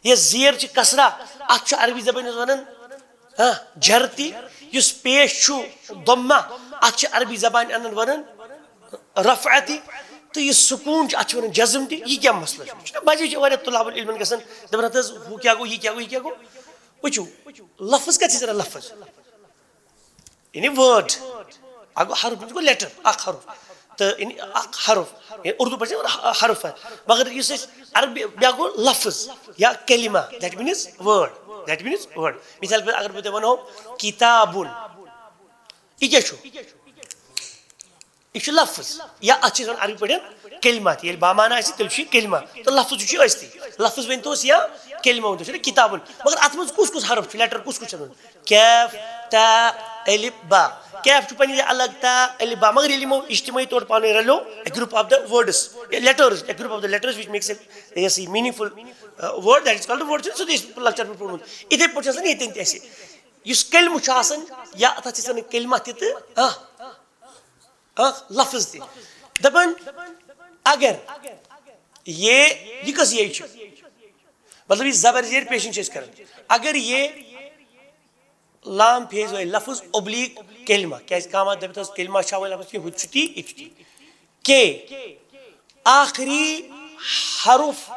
یۄس زیر چھِ کسرہ، اَتھ چھُ عربی زبٲنۍ منٛز وَنان، ہاں، جر تہِ۔ یُس پیش چھُ ضمہ، اَتھ چھِ عربی زبانہِ اَنان وَنان رفع تہِ۔ تہٕ یُس سکوٗن چھُ، اَتھ چھِ وَنان جزم تہِ۔ یہِ کیٛاہ مسلہٕ چھُ؟ چھُنہ بَجہِ چھِ واریاہ طلاب العلمَن گژھان، دَپان، ہَتہٕ حظ، ہُہ کیٛاہ گوٚو، یہِ کیٛاہ گوٚو، یہِ کیٛاہ گوٚو؟ وٕچھِو، لفظ کَتھ چھِ أسۍ وَنان لفظ؟ یعنی word۔ اَکھ گوٚو حرف، بیٚیہِ گوٚو letter، اَکھ حرف۔ تہٕ یعنی اَکھ حرف، یعنی اردو پٲٹھۍ چھِ وَنان حرف۔ مگر یُس أسۍ عربی، بیٛاکھ گوٚو لفظ یا کلمہ، that means word۔ That means word. مثال پٲٹھۍ اگر بہٕ تۄہہِ وَنہو کِتابُن، یہِ کیٛاہ چھُ؟ یہِ چھُ لفظ، یا اَتھ چھِ أسۍ وَنان عربی پٲٹھۍ کلمہ تہِ۔ ییٚلہِ بامعنہ آسہِ، تیٚلہِ چھُ یہِ کلمہ۔ تہٕ لفظ چھُ یہِ ٲسۍتٕے۔ لفظ ؤنۍ توس یا کلمہ ؤنۍ توس، چھُنہ کِتابُن۔ مگر اَتھ منٛز کُس کُس حرف چھُ، letter کُس کُس چھُ اَتھ منٛز؟ کیف، تا، الف، با۔ کیف چھُ پننہِ جایہِ الگ، تا، الف، با۔ مگر ییٚلہِ یِمو اجتمٲعی طور پانہٕ ؤنۍ رَلیو، a group of the words، یا letters، a group of the letters which makes it، یہِ ہسا یہِ meaningful، uh, word، that is called word، چھُ سُہ تہِ أسۍ لۄکچار پٮ۪ٹھ پوٚرمُت۔ یِتھَے پٲٹھۍ چھُ آسان ییٚتٮ۪ن تہِ اَسہِ۔ یُس کلمہٕ چھُ آسان، یا اَتھ چھِ أسۍ وَنان کلمہ تہِ تہٕ، ہاں، اکھ لفظ تہِ۔ دپان، اگر یہ، یہ کس یہ چھُ؟ مطلب، یہ زبر زیر پیشن چھِ أسۍ کران۔ اگر یہ لام پھیز ہوئے لفظ oblique کلمہ، کیازِ کامہ دپت حظ کلمہ چھا وۄنۍ لفظ کینٛہہ، ہُہ تہِ چھُ تی، یہِ تہِ چھُ تی۔ کہ آخری حرف،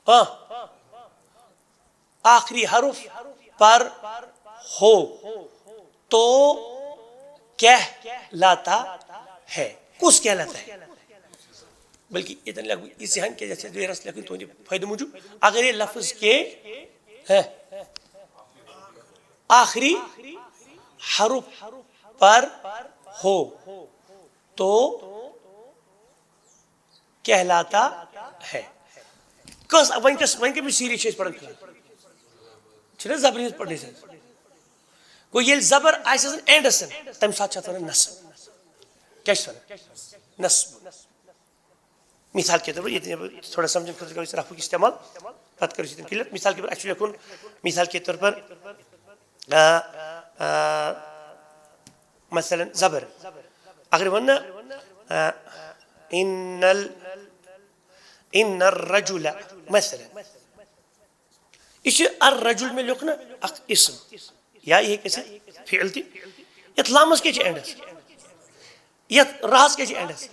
ہاں، آخری حرف پر ہو تو کہلاتا ہے۔ کُس کہلاتا ہے؟ بلکہ ییٚتٮ۪ن لیکھٕ بہٕ یہِ ذہن کیٛازِ یَتھ چھِ بیٚیہِ رَس لیکھٕنۍ تُہٕنٛدِ فٲیدٕ موٗجوٗب۔ اگر یہِ لفظ کے ہے، آخری حرف پر ہو تو کہلاتا ہے۔ کس، وۄنۍ کس، وۄنۍ کٔمِس سیٖریٖز چھِ أسۍ پران فی الحال؟ چھِنہ زبرِ ہٕنٛز پرنٕچ حظ؟ گوٚو، ییٚلہِ زبر آسہِ آسان اینڈس، تَمہِ ساتہٕ چھِ اَتھ وَنان نصب۔ کیٛاہ چھِ وَنان؟ نصب۔ مثال کے طور پر، ییٚتہِ بہٕ تھوڑا سمجھن خٲطرٕ کرو أسۍ رفعُک استعمال، پتہٕ کرو أسۍ ییٚتٮ۪ن clear۔ مثال کے طور پر، اَسہِ چھُ لیکھُن، مثال کے طور پر، آ، آ، مثلاً زبر۔ اگر ونہٕ نا، آ، ان ال-، ان الرجل، مثلاً۔ یہِ چھُ الرجل مےٚ لیوٚکھ نا اکھ اسم، یا یہِ ہیٚکہِ ٲسِتھ فعل تہِ۔ یتھ لامس کیٛاہ چھِ اینڈس؟ یتھ راہس کیٛاہ چھِ اینڈس؟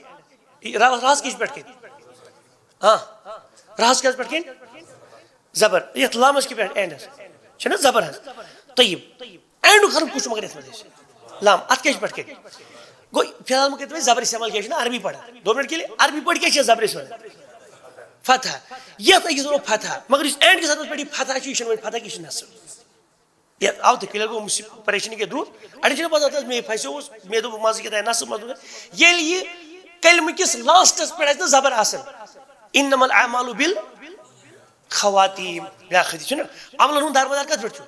یہِ را-، راہس کیٛاہ چھِ پٮ۪ٹھ کَنہِ؟ ہاں، راہس کیٛاہ چھِ پٮ۪ٹھ کَنہِ؟ زبر۔ یتھ لامس کیٛاہ پٮ۪ٹھ اینڈس؟ چھُنہ زبر حظ؟ طیب۔ اینڈُک حرف کُس چھُ مگر یتھ منٛز اَسہِ؟ لام۔ اتھ کیٛاہ چھِ پٮ۪ٹھ کَنہِ؟ گوٚو، فی الحال مہٕ کٔرِو تُہۍ زبر استعمال، کیٛاہ چھُنہ عربی پران۔ دو منٹ کے لیے عربی پٲٹھۍ کیٛاہ چھِ زبرس وَنان؟ فتحہ۔ یتھ أکِس وَنو فتحہ، مگر یُس اینڈ کِس حرفس پٮ۪ٹھ یہِ فتحہ چھُ، یہِ چھُنہٕ وۄنۍ فتحہ کینٛہہ، یہِ چھُ نصب۔ یتھ آو تہٕ clear گوٚو، مُصیب-، پریشٲنی گٔے دوٗر۔ اَڑٮ۪ن چھُنہٕ پتہ، تَتھ مے پھسیوس، مے دوٚپ، منٛزٕ کیٛاہ تام نصب منٛز۔ ییٚلہِ یہِ کلمہٕ کِس لاسٹس پٮ۪ٹھ آسہِ نہ زبر آسان، انما الاعمال بالخواتیم، بیٛاکھ حدیث چھُنہ، عملن ہُنٛد دارمدار کتھ پٮ۪ٹھ چھُ؟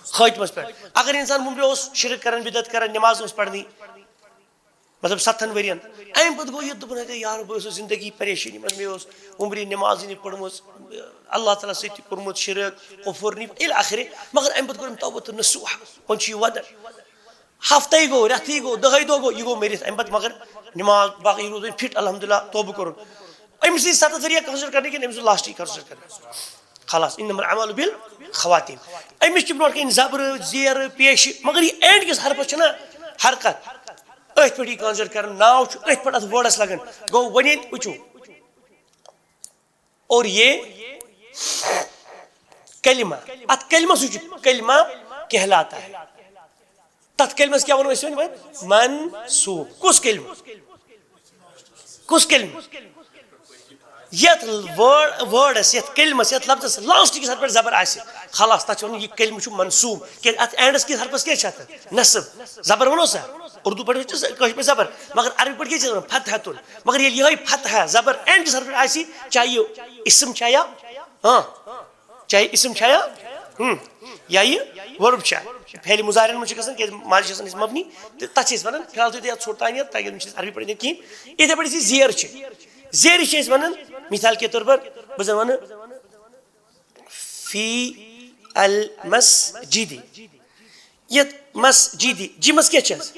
خٲتمس پٮ۪ٹھ۔ اگر انسان وُمبرِ اوس شرک کران، بدعت کران، نماز اوس پرنی، مطلب، ستن ؤرین۔ امہِ پتہٕ گوٚو یہِ دوٚپُن، "ہے یار، بہٕ اوسُس زندگی پریشٲنی منٛز، مےٚ اوس عمری نمازٕے نہٕ پٔرمٕژ، اللہ تعالیٰ سۭتۍ تہِ کوٚرمُت شرک، کفر نی، الی آخرے، مگر امہِ پتہٕ کوٚر أمۍ توبہ تہٕ نصوح، وۄنۍ چھُ یہِ ودان۔ ہفتَے گوٚو، رٮ۪تھٕے گوٚو، دَہَے دۄہ گوٚو، یہِ گوٚو مٔرِتھ۔ امہِ پتہٕ مگر نماز باقٕے روٗد أمۍ فِٹ، الحمدللہ، توبہٕ کوٚرُن۔" أمۍ سٕنٛدۍ ستتھ ؤری consider کرنہٕ کِنہٕ أمۍ سُنٛد لاسٹٕے consider کرنہٕ؟ خلاص، انما الاعمال بالخواتیم۔ أمِس چھِ برونٛٹھ کَنہِ زبرٕ، زیرٕ، پیشہِ، مگر یہِ اینڈ کِس حرفس چھَنہ حرکت؟ أتھۍ پٮ۪ٹھ یہِ consider کران، ناو چھُ أتھۍ پٮ۪ٹھ اَتھ وٲڈَس لگان۔ گوٚو، وۄنۍ ییٚلہِ وٕچھِو، اور یہ کلمہ، اَتھ کلمہ سۭتۍ چھُ کلمہ کہلاتا ہے۔ تَتھ کلمس کیٛاہ وَنو أسۍ وۄنۍ؟ وۄنۍ منصوب۔ کُس کلمہٕ؟ کُس کلمہٕ؟ یتھ word، wordس، یتھ کلمس، یتھ لفظس لاسٹ کِس حرفس پٮ۪ٹھ زبر آسہِ، خلاص، تتھ چھِ ونان یہِ کلمہٕ چھُ منصوب۔ کیازِ اتھ اینڈس کِس حرفس کیٛاہ چھِ اتھ؟ نصب۔ زبر ونو سا؟ اردو پٲٹھۍ چھِ کٲشِر پٲٹھۍ زبر، مگر عربی پٲٹھۍ کیٛاہ چھِ ونان؟ فتحتن۔ مگر ییٚلہِ یِہوٚے فتحہ زبر اینڈ کِس حرفس پٮ۪ٹھ آسہِ، چاہے یہِ اسم چھا یا، ہاں، چاہے اسم چھا یا، ہم، یا یہِ verb چھا، فعل مضارعن منٛز چھِ گژھان، کیازِ ماضی چھِ آسان اَسہِ مبنی، تہٕ تَتھ چھِ أسۍ وَنان، فی الحال تھٲیِو تُہۍ اَتھ ژھوٚٹ تام یَتھ، تاکہِ یِم چھِنہٕ أسۍ عربی پٲٹھۍ کِہیٖنۍ۔ یِتھَے پٲٹھۍ یُس یہِ زیر چھِ، زیرِ چھِ أسۍ وَنان، مثال کے طور پر، بہٕ زَن وَنہٕ، فی المسجد، یَتھ مسجدِ، جیمَس کیٛاہ چھِ حظ؟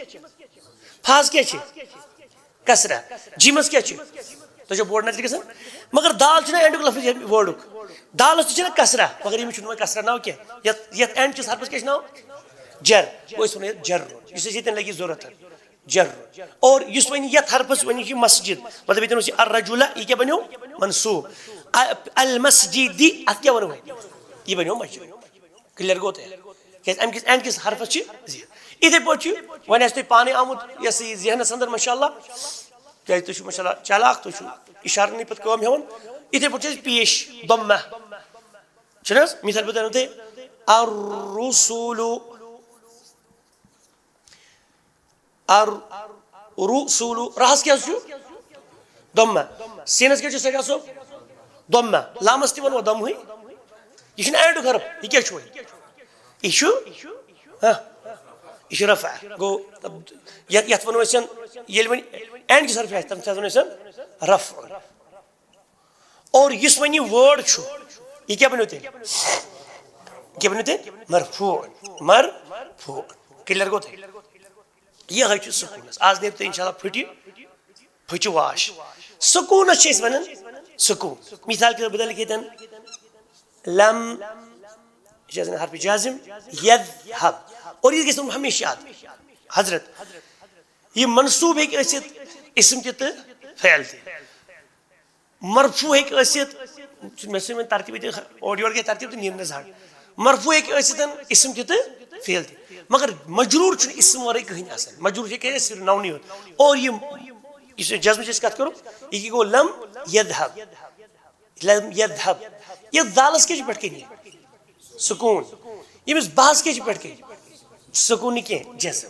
فاہَس کیٛاہ چھِ؟ کسرہ۔ جیمس کیٛاہ چھُ؟ تۄہہِ چھو بورڈ نظرِ گژھان؟ مگر دال چھُنہ اینڈُک لفظ ییٚمہِ وٲڈُک۔ دالس تہِ چھُنہ کسرہ، مگر ییٚمِس چھُنہٕ وۄنۍ کسرہ ناو کینٛہہ۔ یتھ، یتھ اینڈ کِس حرفس کیٛاہ چھُ ناو؟ جر۔ گوٚو أسۍ ونو یتھ جر۔ یُس اَسہِ ییٚتٮ۪ن لگہِ ضروٗرت۔ جر۔ اور یُس وۄنۍ یتھ حرفس وۄنۍ یہِ مسجد، مطلب ییٚتٮ۪ن اوس یہِ الرجل، یہِ کیٛاہ بنیو؟ منصوب۔ ا-، المسجدِ، اتھ کیٛاہ ونو وۄنۍ؟ یہِ بنیو مسجد۔ کلیئر گوٚو تۄہہِ؟ کیٛازِ اَمہِ کِس اینڈ کِس حرفس چھِ زیر۔ یِتھَے پٲٹھۍ چھُ، وۄنۍ آسہِ تۄہہِ پانے آمُت یہِ ہسا یہِ ذہنس اندر، ماشاء اللہ، کیٛازِ تُہۍ چھِو ماشاء اللہ چالاک، تُہۍ چھِو اشارنٕے پتہٕ کٲم ہٮ۪وان۔ یِتھَے پٲٹھۍ چھِ أسۍ پیش، ضمہ۔ چھُنہٕ حظ؟ مثال بہٕ دِمو تۄہہِ، الرسل۔ الرسل۔ راہس کیٛاہ چھُ؟ ضمہ۔ سینس کیٛاہ چھُ؟ سجا صٲب؟ ضمہ۔ لامس تہِ وَنو ضمہٕے۔ یہِ چھُنہٕ اینڈُک حرف۔ یہِ کیٛاہ چھُ وۄنۍ؟ یہِ چھُ، ہاں، یہِ چھُ رفع۔ گوٚو، یَتھ، یَتھ وَنو أسۍ، ییٚلہِ وۄنۍ اینڈ کِس حرفہِ آسہِ، تَتھ وَنو أسۍ رفع۔ اور یُس وۄنۍ یہِ وٲڈ چھُ، یہِ کیٛاہ بنیو تیٚلہِ؟ یہِ کیٛاہ بنیو تیٚلہِ؟ مرفوع۔ مرفوع۔ کلیئر گوٚو تۄہہِ؟ یِہوٚے چھُ سکوٗنَس۔ آز نیرِ تۄہہِ اِنشاء اللہ پھٕٹہِ، پھٕچہِ واش۔ سکوٗنَس چھِ أسۍ وَنان سکوٗن۔ مثال کے طور پر بدل کہتے ہیں، لم، یہِ چھِ آسان حرف جازم، یذهب۔ اور یہِ گژھِ تھاوُن ہمیشہِ یاد، حضرت۔ یہِ منصوٗب ہیٚکہِ ٲسِتھ اسم تہِ تہٕ فعل تہِ۔ مرفوع ہیٚکہِ ٲسِتھ، مےٚ سۭتۍ وۄنۍ ترتیٖب ییٚتہِ اورٕ یورٕ گٔے ترتیٖب تہٕ نیٖرنَس ہَٹ۔ مرفوع ہیٚکہِ ٲسِتھ اسم تہِ تہٕ فعل تہِ۔ مگر مجروٗر چھُنہٕ اسم ورٲے کٕہٕنۍ آسان۔ مجروٗر ہیٚکہِ ٲسِتھ صرف نونٕے یوت۔ اور یہِ، یُس یہِ جزمٕچ أسۍ کَتھ کَرو، یہِ کیٛاہ گوٚو؟ لم یذهب۔ لم یذهب۔ یَتھ دالَس کیٛاہ چھِ پٮ۪ٹھ کَنہِ؟ سکوٗن۔ ییٚمِس باہَس کیٛاہ چھِ پٮ۪ٹھ کَنہِ؟ سکوٗن نہٕ کینٛہہ، جزم۔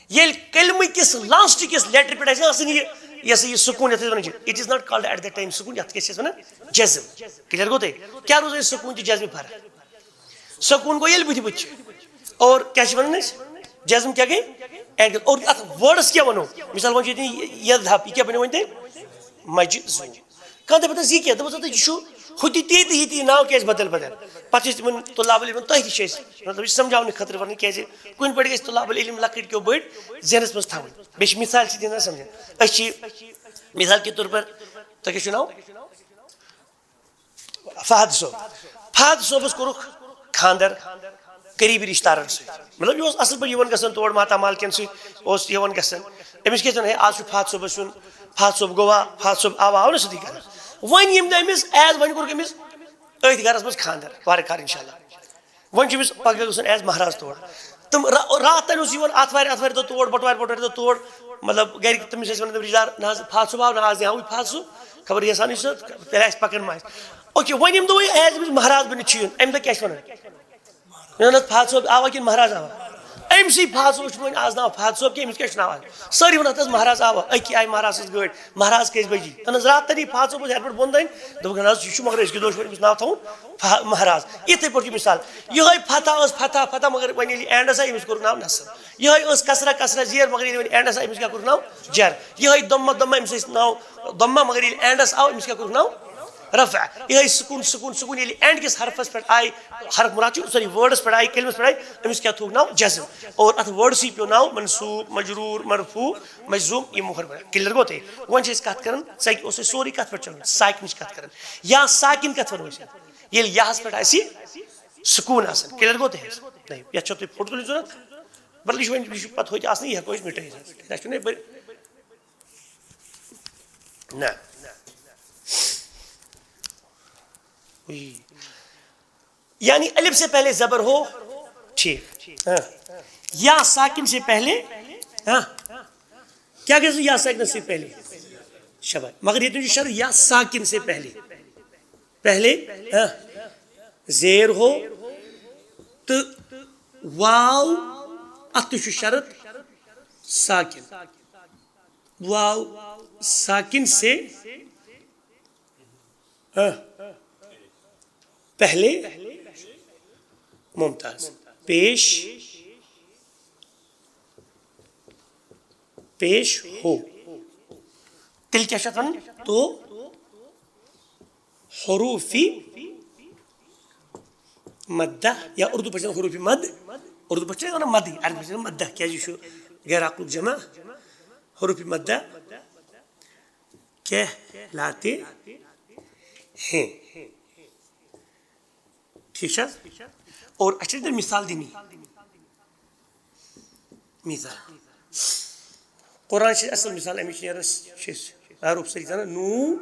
ییٚلہِ کلمہٕ کِس لاسٹ کِس لیٹر پٮ۪ٹھ آسہِ آسان یہِ، یہِ ہسا یہِ سکوٗن، یَتھ أسۍ وَنان چھِ، it is not called at the time سکوٗن، یَتھ کیٛاہ چھِ أسۍ وَنان؟ جزم۔ کلیئر گوٚو تۄہہِ؟ کیٛاہ روٗز اَسہِ سکوٗن تہٕ جزمہِ فرق؟ سکوٗن گوٚو ییٚلہِ بٕتھِ بٕتھِ چھِ۔ اور کیٛاہ چھِ وَنان أسۍ؟ جزم کیٛاہ گٔے؟ اینڈ گٔے۔ اور اَتھ وٲڈَس کیٛاہ وَنو؟ مثال وۄنۍ چھِ ییٚتہِ یہِ یذهب، یہِ کیٛاہ بَنیو وۄنۍ تۄہہِ؟ مجزوم۔ کانٛہہ دَپہِ، "دَپس یہِ کیٛاہ؟" دَپس، "ہَتہٕ یہِ چھُ ہُتہِ تی تہٕ یہِ تی، ناو کیٛازِ بدل بدل؟" پَتہٕ چھِ أسۍ تِمَن طلاب العلمَن، تۄہہِ تہِ چھِ أسۍ، مطلب، یہِ سَمجھاونہٕ خٲطرٕ وَنان، کیٛازِ کُنہِ پٲٹھۍ گژھِ طلاب العلم لۄکٕٹۍ کیو بٔڑۍ ذہنَس منٛز تھاوٕنۍ۔ بیٚیہِ چھِ مثال چھِ دِوان سَمجھان۔ أسۍ چھِ مثال کے طور پر، تۄہہِ کیٛاہ چھُو ناو؟ فہد صٲب۔ فہد صٲبَس کوٚرُکھ خانٛدر قریٖبی رِشتہٕ دارَن سۭتۍ۔ مطلب، یہِ اوس اَصٕل پٲٹھۍ یِوان گژھان تور، ماتامال کٮ۪ن سۭتۍ اوس یِوان گژھان۔ أمِس کیٛاہ چھِ وَنان، "ہے، آز چھُ فہد صٲبَس یُن، فہد صٲب گوٚوا، فہد صٲب آوا، آو نہٕ سیوٚدُے کَرنہٕ؟" وۄنۍ ییٚمہِ دۄہ أمِس، ایز وۄنۍ کوٚرُکھ أمِس أتھۍ گَرَس منٛز خانٛدر، وارٕ کارٕ اِنشاء اللہ۔ وۄنۍ چھُ أمِس پگاہ گژھُن ایز مہراز تور۔ تِم را-، راتھ تانۍ اوس یِوان آتھوارِ، آتھوارِ دۄہ تور، بَٹوارِ، بَٹوارِ دۄہ تور۔ مطلب، گَرِکۍ تٔمِس ٲسۍ وَنان، "دَپان، یار، نہ حظ، فاض صٲب آو نہ آز، یہِ ہاوٕے فاض صٲب، خبر یَژھان چھُ سُہ تیٚلہِ آسہِ پَکان ما آسہِ۔" اوکے، وۄنۍ ییٚمہِ دۄہ وۄنۍ ایز أمِس مہراز بٔنِتھ چھُ یُن، اَمہِ دۄہ کیٛاہ چھِ وَنان؟ مےٚ ووٚن حظ، فاض صٲب آوا کِنہٕ مہراز آوا؟ أمۍ سٕے فاض صٲبَس چھُنہٕ وۄنۍ آز ناو فاض صٲب کینٛہہ، أمِس کیٛاہ چھُ ناو آز؟ سٲری وَنان، "حظ، مہراز آوا، أکی آیہِ مہراز سٕنٛز گٲڑۍ، مہراز کٔژِ بَجہِ یی؟" اَہَن حظ، راتھ تَنی فاض صٲب اوس ہیٚرِ پٮ۪ٹھ بۄن تانۍ، دوٚپُکھ، "نہ حظ، یہِ چھُ، مگر أزکہِ دۄہ چھُ أمِس ناو تھاوُن فا-، مہراز۔" یِتھَے پٲٹھۍ چھُ مِثال۔ یِہوٚے فتح ٲس فتح، فتح، مگر وۄنۍ ییٚلہِ اینڈَس آے، أمِس کوٚرُکھ ناو نصر۔ یِہوٚے ٲس کسرہ، کسرہ زیر، مگر ییٚلہِ وۄنۍ اینڈَس آے، أمِس کیٛاہ کوٚرُکھ ناو؟ جر۔ یِہوٚے ضمہ، ضمہ، أمِس ٲسۍ ناو ضمہ، مگر ییٚلہِ اینڈَس آو، أمِس کیٛاہ کوٚرُکھ ناو؟ رفع۔ یِہوٚے سکوٗن، سکوٗن، سکوٗن، ییٚلہِ اینڈ کِس حرفَس پٮ۪ٹھ آے، حرف مُراد چھُ، سوری، وٲڈَس پٮ۪ٹھ آے، کلمَس پٮ۪ٹھ آے، أمِس کیٛاہ تھوٚوُکھ ناو؟ جزم۔ اور اَتھ وٲڈسٕے پیوٚو ناو منصوٗب، مجروٗر، مرفوع، مجزوم، یِم مُحر بَنان۔ کلیئر گوٚو تۄہہِ؟ وۄنۍ چھِ أسۍ کَتھ کَران، ژَکہِ اوس اَسہِ سورُے کَتھ پٮ۪ٹھ چَلان؟ ساکِنٕچ کَتھ کَران۔ یا ساکِن کَتھ وَنو أسۍ؟ ییٚلہِ یاہَس پٮ۪ٹھ آسہِ سکوٗن آسان۔ کلیئر گوٚو تۄہہِ حظ؟ نہیں، یَتھ چھو تۄہہِ فوٹو تُلٕنۍ ضوٚرَتھ؟ مطلب، یہِ چھُ وۄنۍ، یہِ چھُ پَتہٕ ہوٚتہِ آسنٕے، یہِ ہٮ۪کو أسۍ مِٹٲیِتھ حظ۔ اَسہِ چھُنہٕ یہِ بٔرۍ-، نہ۔ یعنی الف سے پہلے زبر ہو، ٹھیک۔ ہاں۔ یا ساکن سے پہلے، ہاں۔ کیا کہتے ہیں یا ساکن سے پہلے؟ شباب۔ مگر یہ تو شر یا ساکن سے پہلے۔ پہلے، ہاں، زیر ہو تو واو، اتھ تہِ چھُ شرط ساکن۔ واو ساکن سے، ہاں، پہلے ممتاز پیش، پیش ہو۔ تیٚلہِ کیٛاہ چھِ اَتھ وَنان؟ تو حروفی مدہ یا اردو پٲٹھۍ چھِ وَنان حروفی مد، اردو پٲٹھۍ چھِ وَنان مدٕے، عربی پٲٹھۍ چھِ وَنان مدہ، کیٛازِ یہِ چھُ غیر عقلُک جمع۔ حروفی مدہ کہلاتے ہیں۔ ٹھیک چھا؟ اور اچھا، ادھر مثال دینی۔ مثال۔ قرآن چھِ اصل مثال، اَمِچ چھِ نیران، چھِ أسۍ معروف سٲری زانان۔ نو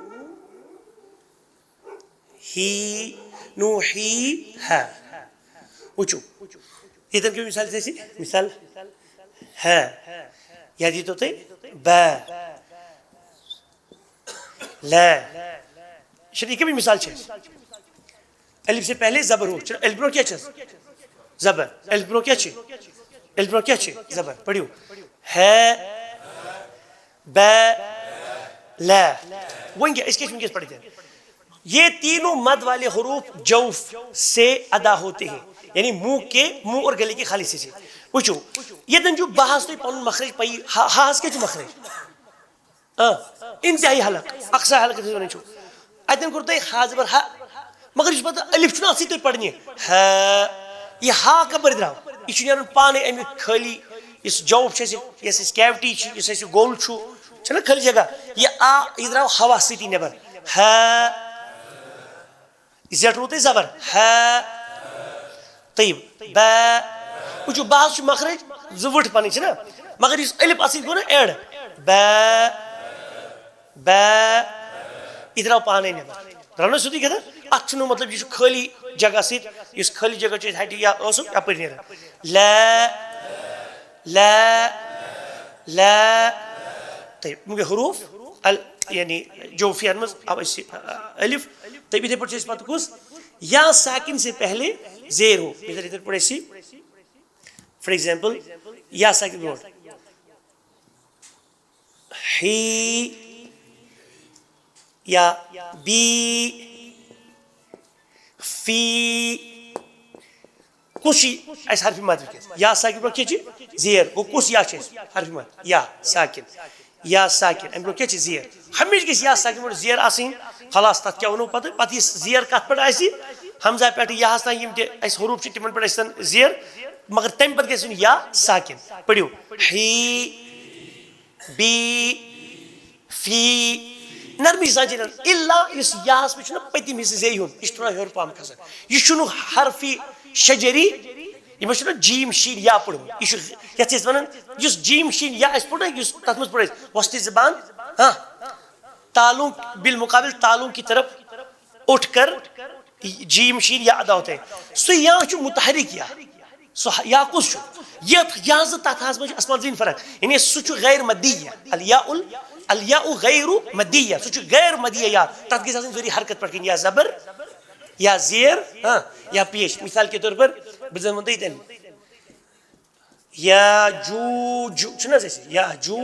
ہی، نو ہی ہا۔ وٕچھِو، ییٚتٮ۪ن کیٛاہ مثال چھِ اَسہِ؟ مثال ہا۔ یا دیٖتو تُہۍ با۔ لا۔ چھِ یہِ کَمِچ مثال چھِ؟ الف سے پہلے زبر ہو، چھُ الف برونٛہہ کیٛاہ چھُ؟ زبر۔ الف برونٛہہ کیٛاہ چھُ؟ الف برونٛہہ کیٛاہ چھُ؟ زبر۔ پٔرِو۔ ہے، بے، لے۔ وۄنۍ کیٛاہ؟ أسۍ کیٛاہ چھِ وٕنکیٚس پٔرِتھ؟ یہ تینوں مد والے حروف جوف سے ادا ہوتے ہیں، یعنی منہ کے، منہ اور گلے کے خالصے سے۔ وٕچھِو، ییٚتٮ۪ن چھُ بہس تۄہہِ پنُن مخرج پَیی، ہا، ہاہس کیٛاہ چھُ مخرج؟ آ، انتہائی حلق، اقصی حلق یَتھ أسۍ وَنان چھُ۔ اَتٮ۪ن کوٚر تۄہہِ ہا زبر ہا، مگر یُس پَتہٕ الف چھُنہ اَتھ سۭتۍ تۄہہِ پَرنہِ، ہا، یہِ ہا کَپٲرۍ درٛاو؟ یہِ چھُ نیران پانَے اَمہِ خٲلی، یُس جوف چھُ اَسہِ، یۄس اَسہِ کیوٹی چھِ، یُس اَسہِ گول چھُ، چھُنہ خٲلی جگہ، یہِ آ، یہِ درٛاو ہوا سۭتی نٮ۪بر۔ ہا۔ زیٹھ روٗد تۄہہِ زبر۔ ہا۔ طیب۔ با۔ وٕچھِو، با حظ چھُ مخرج زٕ وٕٹھ پَنٕنۍ، چھِنہ؟ مگر یُس الف اَتھ سۭتۍ گوٚو نہ add، با۔ با۔ یہِ درٛاو پانَے نٮ۪بر۔ درٛاو نہ سیوٚدُے کَتھا؟ اَتھ چھُنہٕ مطلب، یہِ چھُ خٲلی جگہ سۭتۍ، یُس خٲلی جگہ چھُ اَسہِ ہَٹہِ یا ٲسُک، یَپٲرۍ نیران۔ لا۔ لا۔ لا۔ طیب، یِم گٔے حروف ال-، یعنی جوفیَن منٛز آو اَسہِ، آ، الف۔ طیب، یِتھَے پٲٹھۍ چھِ أسۍ پَتہٕ کُس؟ یا ساکن سے پہلے زیر ہو۔ مثال، یِتھَے پٲٹھۍ اَسہِ، for example، یا ساکن برونٛٹھ۔ ہی یا بی، فی۔ کُس چھُ اَسہِ حرفِ مد وٕنکیٚس؟ یا ساکن برونٛہہ کیٛاہ چھِ؟ زیر۔ گوٚو کُس یا چھُ اَسہِ؟ حرفِ مد۔ یا ساکن۔ یا ساکن۔ اَمہِ برونٛہہ کیٛاہ چھِ؟ زیر۔ ہمیشہِ گژھِ یا ساکن برونٛہہ زیر آسٕنۍ۔ خلاص، تَتھ کیٛاہ وَنو پَتہٕ؟ پَتہٕ یُس زیر کَتھ پٮ۪ٹھ آسہِ؟ ہمزہ پٮ۪ٹھٕ یاہَس تام یِم تہِ اَسہِ حروٗف چھِ، تِمَن پٮ۪ٹھ ٲسۍتَن زیر۔ مگر تَمہِ پَتہٕ گژھِ یُن یا ساکن۔ پٔرِو۔ ہی۔ بی، فی، نرمی سان چھِ نیران۔ الا یُس یاہَس پٮ۪ٹھ چھُنہ پٔتِم حصہٕ زیٚیہِ ہُنٛد، یہِ چھُ تھوڑا ہیوٚر پَہَم کھسان۔ یہِ چھُنہٕ حرفِ شجری، یہِ ما چھُنہ جیم شیٖن یا پوٚرمُت۔ یہِ چھُ یَتھ چھِ أسۍ وَنان، یُس جیم شیٖن یا اَسہِ پوٚر نہ، یُس تَتھ منٛز پوٚر اَسہِ وسطی زبان، ہاں، تالوں بالمقابل تالوں کی طرف اٹھ کر جیم شین یا ادا ہوتا ہے۔ سُہ یا چھُ متحرک یا۔ سُہ یا کُس چھُ؟ یتھ یا زٕ تتھ ہس منٛز چھُ آسمان زمین فرق۔ یعنی سُہ چھُ غیر مدی یا۔ الیا ال-، الیا غیر مدی یا۔ سُہ چھُ غیر مدی یا۔ تتھ گژھِ آسٕنۍ ضروری حرکت پٮ۪ٹھ کِنۍ یا زبر یا زیر، ہاں، یا پیش۔ مثال کے طور پر بہٕ زن ونہٕ تۄہہِ ییٚتٮ۪ن۔ یا جو جو، چھُنہٕ حظ اَسہِ؟ یا جو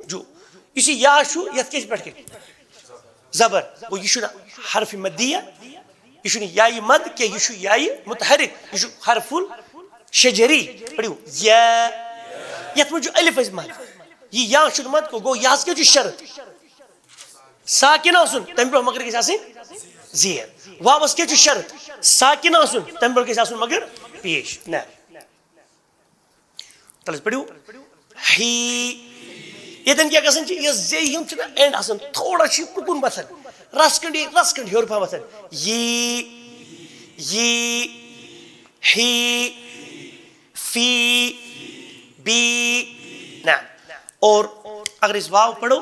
جو۔ یُس یہِ یا چھُ، یَتھ کیٛاہ چھِ پٮ۪ٹھ کَنہِ؟ زبر۔ گوٚو یہِ چھُنہٕ حرفِ مدیہ، یہِ چھُنہٕ یایہِ مد کینٛہہ، یہِ چھُ یایہِ متحرک، یہِ چھُ حرف الشجری۔ پٔرِو، یا۔ یَتھ منٛز چھُ الف اَسہِ مد۔ یہِ یا چھُنہٕ مد، گوٚو، گوٚو یَس کیٛاہ چھُ شرط؟ ساکن آسُن، تَمہِ برونٛہہ مگر گژھِ آسٕنۍ زیر۔ واوَس کیٛاہ چھُ شرط؟ ساکن آسُن، تَمہِ برونٛہہ گژھِ آسُن مگر پیش۔ نہ۔ تَلہٕ حظ پٔرِو۔ ہی۔ ییٚتٮ۪ن کیٛاہ گژھان چھِ؟ یۄس زے ہُنٛد چھُنہ end آسان، تھوڑا چھُ یہِ اُکُن وۄتھان۔ رَژھ کھنٛڈ یہِ، رَژھ کھنٛڈ ہیوٚر پَہَم وۄتھان۔ یی، یی، ہی، فی، بی۔ نہ۔ اور اگر أسۍ واو پَرو،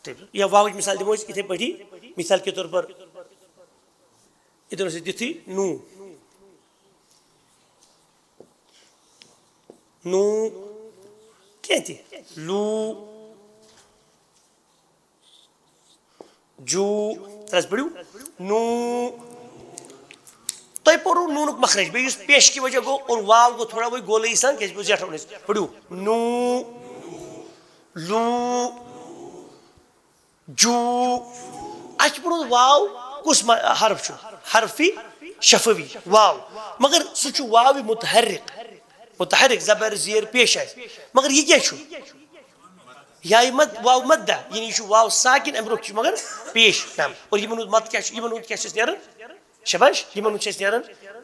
تہٕ یا واوٕچ مثال دِمو أسۍ یِتھَے پٲٹھی، مثال کے طور پر، ییٚتٮ۪ن اوس اَسہِ دِتھٕے نوٗ۔ نوٗ۔ کینٛہہ تہِ۔ لوٗ۔ جوٗ۔ تَلہٕ حظ پٔرِو۔ نوٗ۔ تۄہہِ پوٚرُو نوٗنُک مخرج، بیٚیہِ یُس پیش کی وجہ گوٚو اور واو گوٚو تھوڑا وۄنۍ گولٲیی سان، کیٛازِ گوٚو زیٹھراونٕچ۔ پٔرِو۔ نوٗ۔ لوٗ۔ جو۔ اَسہِ چھُ پوٚرمُت واو کُس م-، حرف چھُ؟ حرفِ شفوی، واو۔ مگر سُہ چھُ واوِ متحرک۔ متحرک زبر زیر پیش آسہِ۔ مگر یہِ کیٛاہ چھُ؟ یایہِ مد، واو مدہ، یعنی یہِ چھُ واو ساکن، اَمہِ برونٛہہ چھُ مگر پیش۔ نعم۔ اور یِمن ہُنٛد مد کیٛاہ چھُ؟ یِمن ہُنٛد کیٛاہ چھُ اَسہِ نیران؟ شاباش، یِمن ہُنٛد چھُ اَسہِ نیران،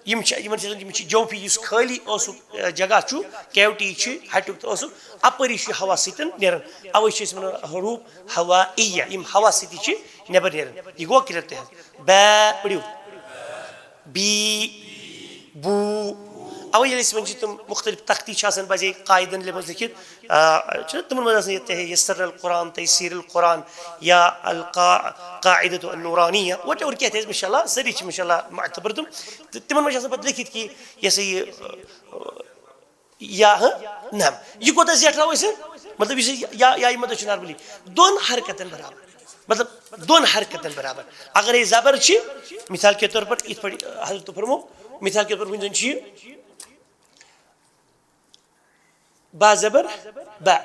یِم چھِ، یِمن چھِ آسان، یِم چھِ جوفی، یُس خٲلی اوسُکھ، ٲ، جگہ چھُ، کیوٹی چھِ، ہَٹیُک تہٕ اوسُکھ، اَپٲری چھُ یہِ ہوا سۭتۍ نیران۔ اَوَے چھِ أسۍ وَنان حروٗف ہوائیہ، یِم ہوا سۭتی چھِ نٮ۪بر نیران۔ یہِ گوٚو کِرت تہِ حظ۔ بے، پٔرِو۔ بی، بو۔ اَوَے ییٚلہِ أسۍ وۄنۍ چھِ تِم مُختٔلِف تختی چھِ آسان بعضے قاعدن منٛز لیٚکھِتھ، آ، چھُنہ تِمن منٛز آسان یہِ تہِ یسر القرآن، تیسیر القرآن یا القا-، قاعدۃ النورانیہ، whatever کینٛہہ تہِ آسہِ، ماشاء اللہ، سٲری چھِ ماشاء اللہ معتبر تِم۔ تہٕ تِمن منٛز چھِ آسان پتہٕ لیٚکھِتھ کہِ یہِ ہسا یہِ، یا، ہاں، نعم۔ یہِ کوٗتاہ زیٹھراوو أسۍ؟ مطلب، یُس یہِ یا، یا، یہِ مطلب چھُ normally دۄن حرکتن برابر۔ مطلب، دۄن حرکتن برابر۔ اگر یہِ زبر چھِ، مثال کے طور پر یِتھ پٲٹھۍ حضرت فرمو، مثال کے طور پر وٕنۍ زن چھِ یہِ با زبر با،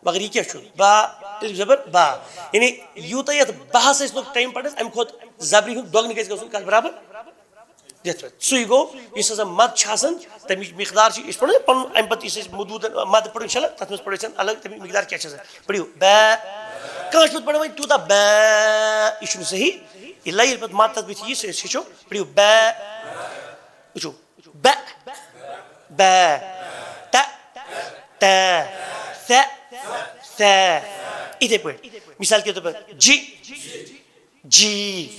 مگر یہِ کیٛاہ چھُ؟ با الف زبر با۔ یعنی یوٗتاہ یَتھ باہس أسۍ لوٚگ ٹایم پرنس، اَمہِ کھۄتہٕ زبرِ ہُنٛد دۄگنہٕ گژھِ گژھُن کتھ برابر؟ یتھ پٮ۪ٹھ۔ سُے گوٚو، یُس ہسا مد چھُ آسان، تَمِچ مقدار چھِ، أسۍ پَرو پَنُن اَمہِ پتہٕ یُس أسۍ مدوٗدن مد پَرو اِنشاء اللہ، تَتھ منٛز پَرو أسۍ الگ تَمِچ مقدار کیٛاہ چھِ آسان۔ پٔرِو، بے۔ کانٛہہ چھُ پَتہٕ پَران وۄنۍ تیوٗتاہ بے، یہِ چھُنہٕ صحیح۔ یہِ لَگہِ ییٚلہِ پَتہٕ مد تَتھ بٕتھِ یی، سُہ أسۍ ہیٚچھو۔ پٔرِو، بے۔ وٕچھِو، بے۔ بے۔ تہ۔ تہ۔ ثہ۔ ثہ۔ یِتھَے پٲٹھۍ۔ مثال کے طور پر، جی۔ جی،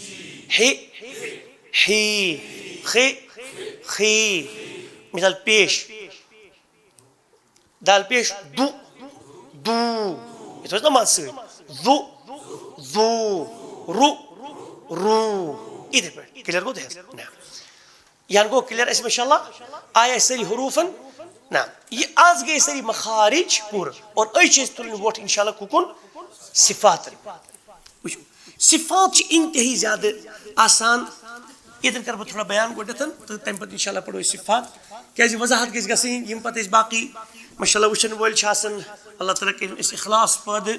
ہی، ہی، خی، خی۔ مثال پیش، دال پیش، دو، دو۔ یتھ اوس نہ مد سۭتۍ۔ دو، دو، رو، رو۔ یِتھے پٲٹھۍ۔ کلیئر گوٚو تۄہہِ حظ؟ نہ۔ یہِ ہن گوٚو کلیئر اَسہِ، ماشاء اللہ۔ آیا سٲری حروفن؟ نہ۔ یہِ آز گٔے سٲری مخارج پوٗرٕ۔ اور أسۍ چھِ أسۍ تُلٕنۍ وۄٹھ، انشاء اللہ، کُکُن؟ صفاتن۔ وٕچھِو، صفات چھِ انتہٲیی زیادٕ آسان۔ ییٚتٮ۪ن کَرٕ بہٕ تھوڑا بیان گۄڈٕنٮ۪تھ، تہٕ تَمہِ پَتہٕ اِنشاء اللہ پَرو أسۍ صفات۔ کیٛازِ وضاحت گژھِ گژھٕنۍ، یِم پَتہٕ أسۍ باقٕے، ماشاء اللہ، وٕچھَن وٲلۍ چھِ آسان، اللہ تعالیٰ کٔرِنۍ أسۍ اخلاص پٲدٕ،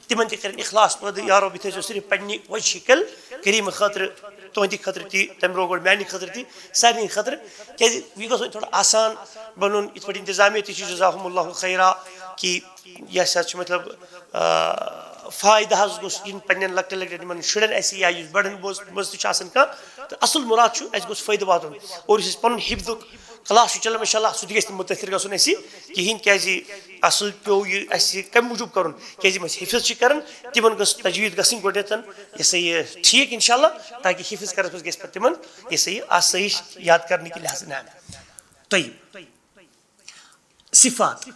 تِمَن تہِ کٔرِنۍ اخلاص پٲدٕ۔ یا رب، یہِ تھٲیزیو صرف پنٛنہِ وجہہِ کل کریٖمہٕ خٲطرٕ، تُہٕنٛدِ خٲطرٕ تہِ، تَمہِ برونٛہہ گۄڈٕ میٛانہِ خٲطرٕ تہِ، سارنٕے خٲطرٕ۔ کیٛازِ یہِ گژھِ وۄنۍ تھوڑا آسان بَنُن، یِتھ پٲٹھۍ انتظامیہ تہِ چھِ، جزاہم اللہ خیرا، کہِ یہِ ہسا چھُ مطلب، آ، فٲیدٕ حظ گوٚژھ یُن پننٮ۪ن لۄکٹٮ۪ن لۄکٹٮ۪ن یِمن شُرٮ۪ن اَسہِ، یا یُس بڑن بوز منٛز تہِ چھُ آسان کانٛہہ، تہٕ اَصٕل مُراد چھُ اَسہِ گوٚژھ فٲیدٕ واتُن۔ اور یُس اَسہِ پنُن حفظُک کلاس چھُ چلان، ماشاء اللہ، سُہ تہِ گژھِ نہٕ مُتٲثر گژھُن اَسہِ کِہیٖنۍ، کیٛازِ اَصٕل پیوٚو یہِ اَسہِ کَمہِ موٗجوٗب کَرُن؟ کیٛازِ یِم اَسہِ حفظ چھِ کَران، تِمن گٔژھ تجویٖد گژھٕنۍ گۄڈٕنٮ۪تھ، یہِ ہسا یہِ ٹھیٖک اِنشاء اللہ، تاکہِ حفظ کَرنَس منٛز گژھِ پَتہٕ تِمن یہِ ہسا یہِ آسٲیِش یاد کَرنہٕ کہِ لحاظہٕ۔ نہ، طیب۔ صفات۔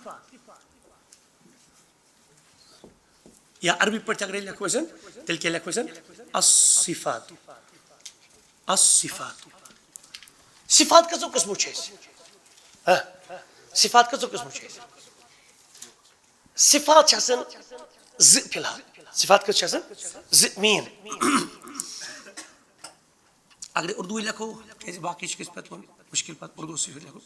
یا عربی پٲٹھۍ اگرے لیکھو أسۍ، تیٚلہِ کیٛاہ لیکھو أسۍ؟ الصفات۔ الصفات۔ صفات کٔژو قٕسمو چھِ أسۍ؟ ہہ؟ صفات کٔژو قٕسمو چھِ أسۍ؟ صفات چھِ آسان زٕ فی الحال۔ صفات کٔژ چھِ آسان؟ زٕ۔ مین۔ اگرے اردوٗ لیکھو، کیٛازِ باقٕے چھِ أسۍ پتہٕ وۄنۍ مُشکِل پتہٕ اردوٗ سۭتۍ لیکھو۔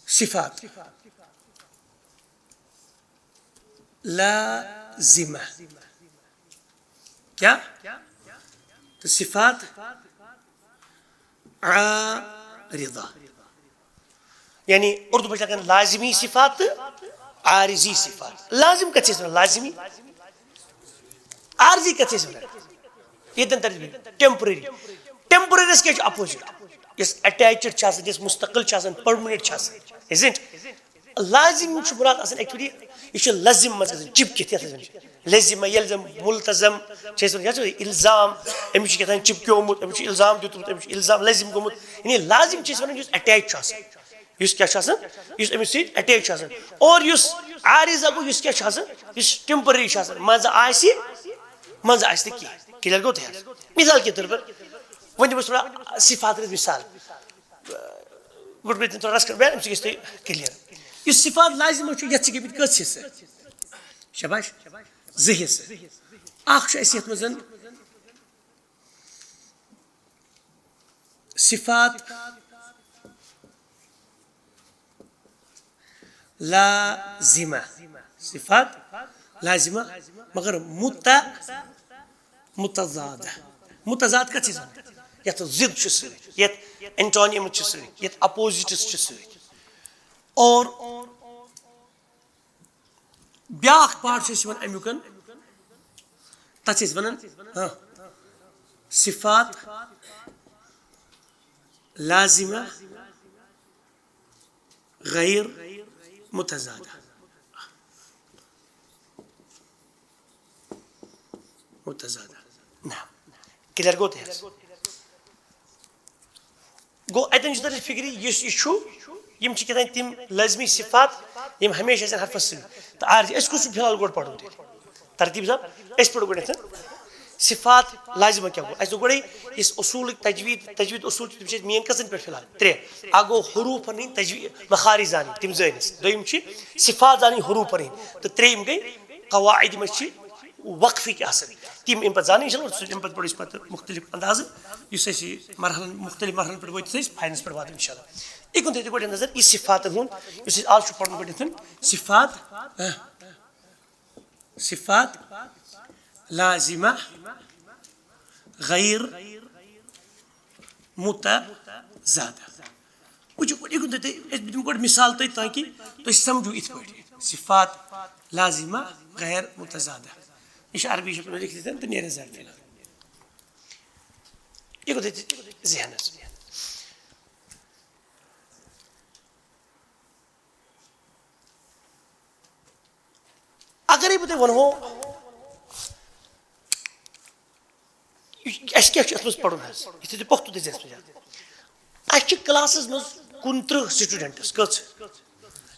صفات لازمہ۔ کیا؟ تہٕ صفات عارضہ۔ یعنی اردو پٲٹھۍ چھِ لیکھان لازمی صفات تہٕ عارضی صفات۔ لازم کتھ چھِ أسۍ وَنان؟ لازمی۔ عارضی کتھ چھِ أسۍ وَنان؟ ییٚتٮ۪ن ترِ ٹیمپرری۔ ٹیمپرریَس کیٛاہ چھُ اپوزٹ؟ یُس اٹیچڈ چھُ آسان، یُس مستقل چھُ آسان، پرماننٹ چھُ آسان، isn't؟ لازم چھُ مُراد آسان ایکچولی، یہِ چھُ لزم منٛز گژھان، چِپکِتھ یَتھ أسۍ وَنان چھِ۔ لزم، یلزم، ملتزم چھِ أسۍ وَنان، یَتھ چھِ الزام، أمِس چھُ کیٛاہ تام چِپکیومُت، أمِس چھُ الزام دیُتمُت، أمِس چھُ الزام لزم گوٚمُت۔ یعنی لازم چھِ أسۍ وَنان یُس اٹیچ چھُ آسان، یُس کیٛاہ چھُ آسان، یُس أمِس سۭتۍ اٹیچ چھُ آسان۔ اور یُس عارضہ گوٚو، یُس کیٛاہ چھُ آسان، یُس ٹیمپرری چھُ آسان، منٛزٕ آسہِ، منٛزٕ آسہِ نہٕ کینٛہہ۔ کلیئر گوٚو تۄہہِ حظ؟ مثال کے طور پر، وۄنۍ دِمو أسۍ تھوڑا صفاتن ہٕنٛز مثال۔ گۄڈٕ بیٚیہِ تھوڑا رَژھ کھنٛڈ بیٚہہ، اَمہِ سۭتۍ گژھِ تۄہہِ کلیئر۔ یُس صفات لازمہ چھُ، یَتھ چھِ گٔمٕتۍ کٔژ حصہٕ؟ شاباش۔ زٕ حصہٕ۔ اکھ چھُ اَسہِ یَتھ منٛز صفات لازمہ۔ صفات لازمہ، مگر مت-، متضادہ۔ متضاد کتھ چھِ أسۍ وَنان؟ یَتھ ضد چھُ سۭتۍ، یَتھ اینٹونیم چھُ سۭتۍ، یَتھ اپوزٹس چھُ سۭتۍ۔ اور بیٛاکھ پارٹ چھُ اَسہِ یِوان اَمیُک، تَتھ چھِ أسۍ وَنان، ہاں، صفات لازمہ غیر متضادہ۔ متضادہ۔ نہ۔ کلیئر گوٚو تۄہہِ حظ؟ گوٚو، اَتٮ۪ن چھُ تۄہہِ فِکرِ، یُس یہِ چھُ، یِم چھِ کیٛاہ تام تِم لٲزمی صفات، یِم ہمیشہِ آسن حرفس سۭتۍ۔ تہٕ عارضی، أسۍ کُس چھُ فی الحال گۄڈٕ پَرُن تیٚلہِ؟ ترتیٖب سان، أسۍ پَرو گۄڈٕنٮ۪تھ۔ صفات لازمہ کیٛاہ گوٚو؟ اَسہِ دوٚپ گۄڈَے، یُس اصوٗلٕکۍ تجویٖد، تجویٖد اصوٗل چھِ، تِم چھِ اَسہِ main قٕسم پٮ۪ٹھ فی الحال ترٛےٚ۔ اَکھ گوٚو حروٗفَن ہٕنٛدۍ تجویٖد مخارج زانٕنۍ، تِم زٲنۍ اَسہِ۔ دوٚیِم چھِ صفات زانٕنۍ حروٗفَن ہٕنٛدۍ، تہٕ ترٛیٚیِم گٔے قواعد، یِم اَسہِ چھِ وقفٕکۍ آسان، تِم اَمہِ پَتہٕ زانٕنۍ اِنشاء اللہ۔ سُہ اَمہِ پَتہٕ پَرو أسۍ پَتہٕ مُختٔلِف اَندازٕ، یُس اَسہِ یہِ مرحلَن، مُختٔلِف مرحلَن پٮ۪ٹھ وٲتِتھ أسۍ فاینَلَس پٮ۪ٹھ واتو اِنشاء اللہ۔ یہِ کُن تھٲیِو تُہۍ گۄڈٕ نظر، یہِ صفاتَن ہُنٛد، یُس أسۍ آز چھُ پَرُن گۄڈٕنٮ۪تھ، صفات، ہہ، صفات لازمہ غیر متضادہ۔ وٕچھِو، یہِ گوٚو تۄہہِ، أسۍ، بہٕ دِمہٕ گۄڈٕ مثال تۄہہِ، تاکہِ تُہۍ سمجھِو یِتھ پٲٹھۍ۔ صفات لازمہ غیر متضادہ۔ یہِ چھِ عربی، یہِ چھِ لیکھِتھ تہٕ نیرِ زیادٕ فی الحال۔ یہِ گوٚو تۄہہِ ذہنس۔ اگرے بہٕ تۄہہِ ونہو، یہِ، اَسہِ کیٛاہ چھُ اَتھ منٛز پَرُن حظ؟ یہِ تھٲیِو تُہۍ پۄختہٕ تہِ ذہنَس منٛز یاد۔ اَسہِ چھِ کلاسَس منٛز کُنترٕہ students، کٔژ؟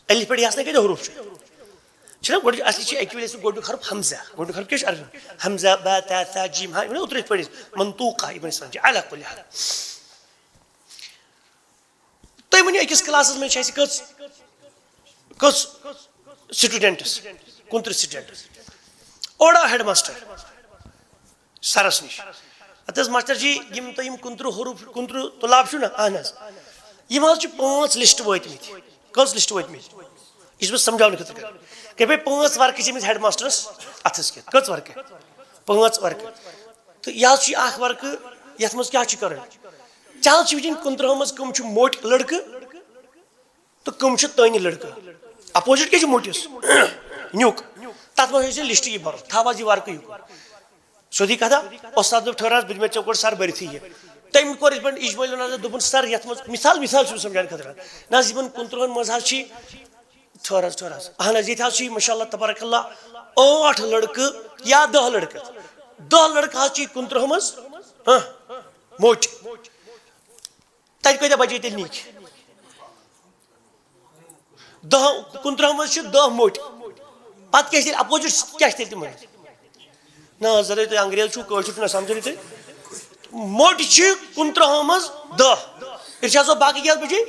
الف پٮ۪ٹھ یاسنہ کۭتیٛاہ حروٗف چھِ؟ چھِنہ گۄڈٕ اَصلی چھِ اَکہِ وِلہِ اَسہِ گۄڈٕنیُک حرف ہمزہ۔ گۄڈٕنیُک حرف کیٛاہ چھُ عربی؟ ہمزہ، با، تا، ثا، جیم، ہا، یِم نا اوترٕ أسۍ پٔرۍ ٲسۍ، منطوق، یِمَن أسۍ وَنان چھِ، علی کُلِ حال۔ تُہۍ ؤنِو، أکِس کلاسَس منٛز چھِ اَسہِ کٔژ، کٔژ students؟ کُنترٕہ students۔ اوڑا headmaster سرس نِش۔ اَتھ حظ ماسٹر جی، یِم تۄہہِ یِم کُنترٕہ حروٗف، کُنترٕہ طلاب چھِو نا؟ اہن حظ۔ یِم حظ چھِ پانٛژھ list وٲتۍ مٕتۍ۔ کٔژ list وٲتۍ مٕتۍ؟ یہِ چھُس بہٕ سمجھاونہٕ خٲطرٕ کران۔ کیٛاہ پے پانٛژھ ورقہٕ چھِ أمِس headmasterس اَتھس کٮ۪تھ؟ کٔژ ورقہٕ؟ پانٛژھ ورقہٕ۔ تہٕ یہِ حظ چھُ یہِ اکھ ورقہٕ، یَتھ منٛز کیٛاہ چھُ کرُن؟ ژےٚ حظ چھِ وٕچھِنۍ کُنترٕہو منٛز کٕم چھِ موٚٹۍ لڑکہٕ تہٕ کٕم چھِ تٔنۍ لڑکہٕ؟ Opposite کیٛاہ چھُ موٚٹِس؟ نیُک۔ تَتھ منٛز ٲسۍ list یہِ بَرُن، تھاو حظ یہِ ورقہٕ یُکُن۔ سیوٚدُے کَتھا، اُستاد دوٚپ، "ٹھٔہر حظ، بہٕ دِمے ژےٚ گۄڈٕ سَر بٔرِتھٕے یہِ۔" تٔمۍ کوٚر یِتھ پٲٹھۍ اِجمٲلۍ وَنان، دوٚپُن، "سَر، یَتھ منٛز"، مِثال، مِثال چھُس بہٕ سَمجھاونہٕ خٲطرٕ، "نہ حظ، یِمَن کُنترٕہَن منٛز حظ چھِ"، ٹھٔہر حظ، ٹھٔہر حظ، اَہَن حظ، ییٚتہِ حظ چھِ، ماشاء اللہ، تبارک اللہ، ٲٹھ لڑکہٕ یا دَہ لڑکہٕ، دَہ لڑکہٕ حظ چھِ کُنترٕہَو منٛز، ہاں، موٚٹۍ۔ تَتہِ کۭتیٛاہ بَچے تیٚلہِ نِکۍ؟ دَہ، کُنترٕہَن منٛز چھِ دَہ موٚٹۍ۔ پَتہٕ کیٛاہ چھِ تیٚلہِ opposite، کیٛاہ چھِ تیٚلہِ تِمَن؟ نہ حظ، زَنٕے تُہۍ انگریز چھِو، کٲشُر چھُو نہ سَمجھٲنی تُہۍ۔ موٚٹۍ چھِ کُنترٕہَن منٛز دَہ۔ اِرشاد صٲب، باقٕے کیٛاہ بَچے؟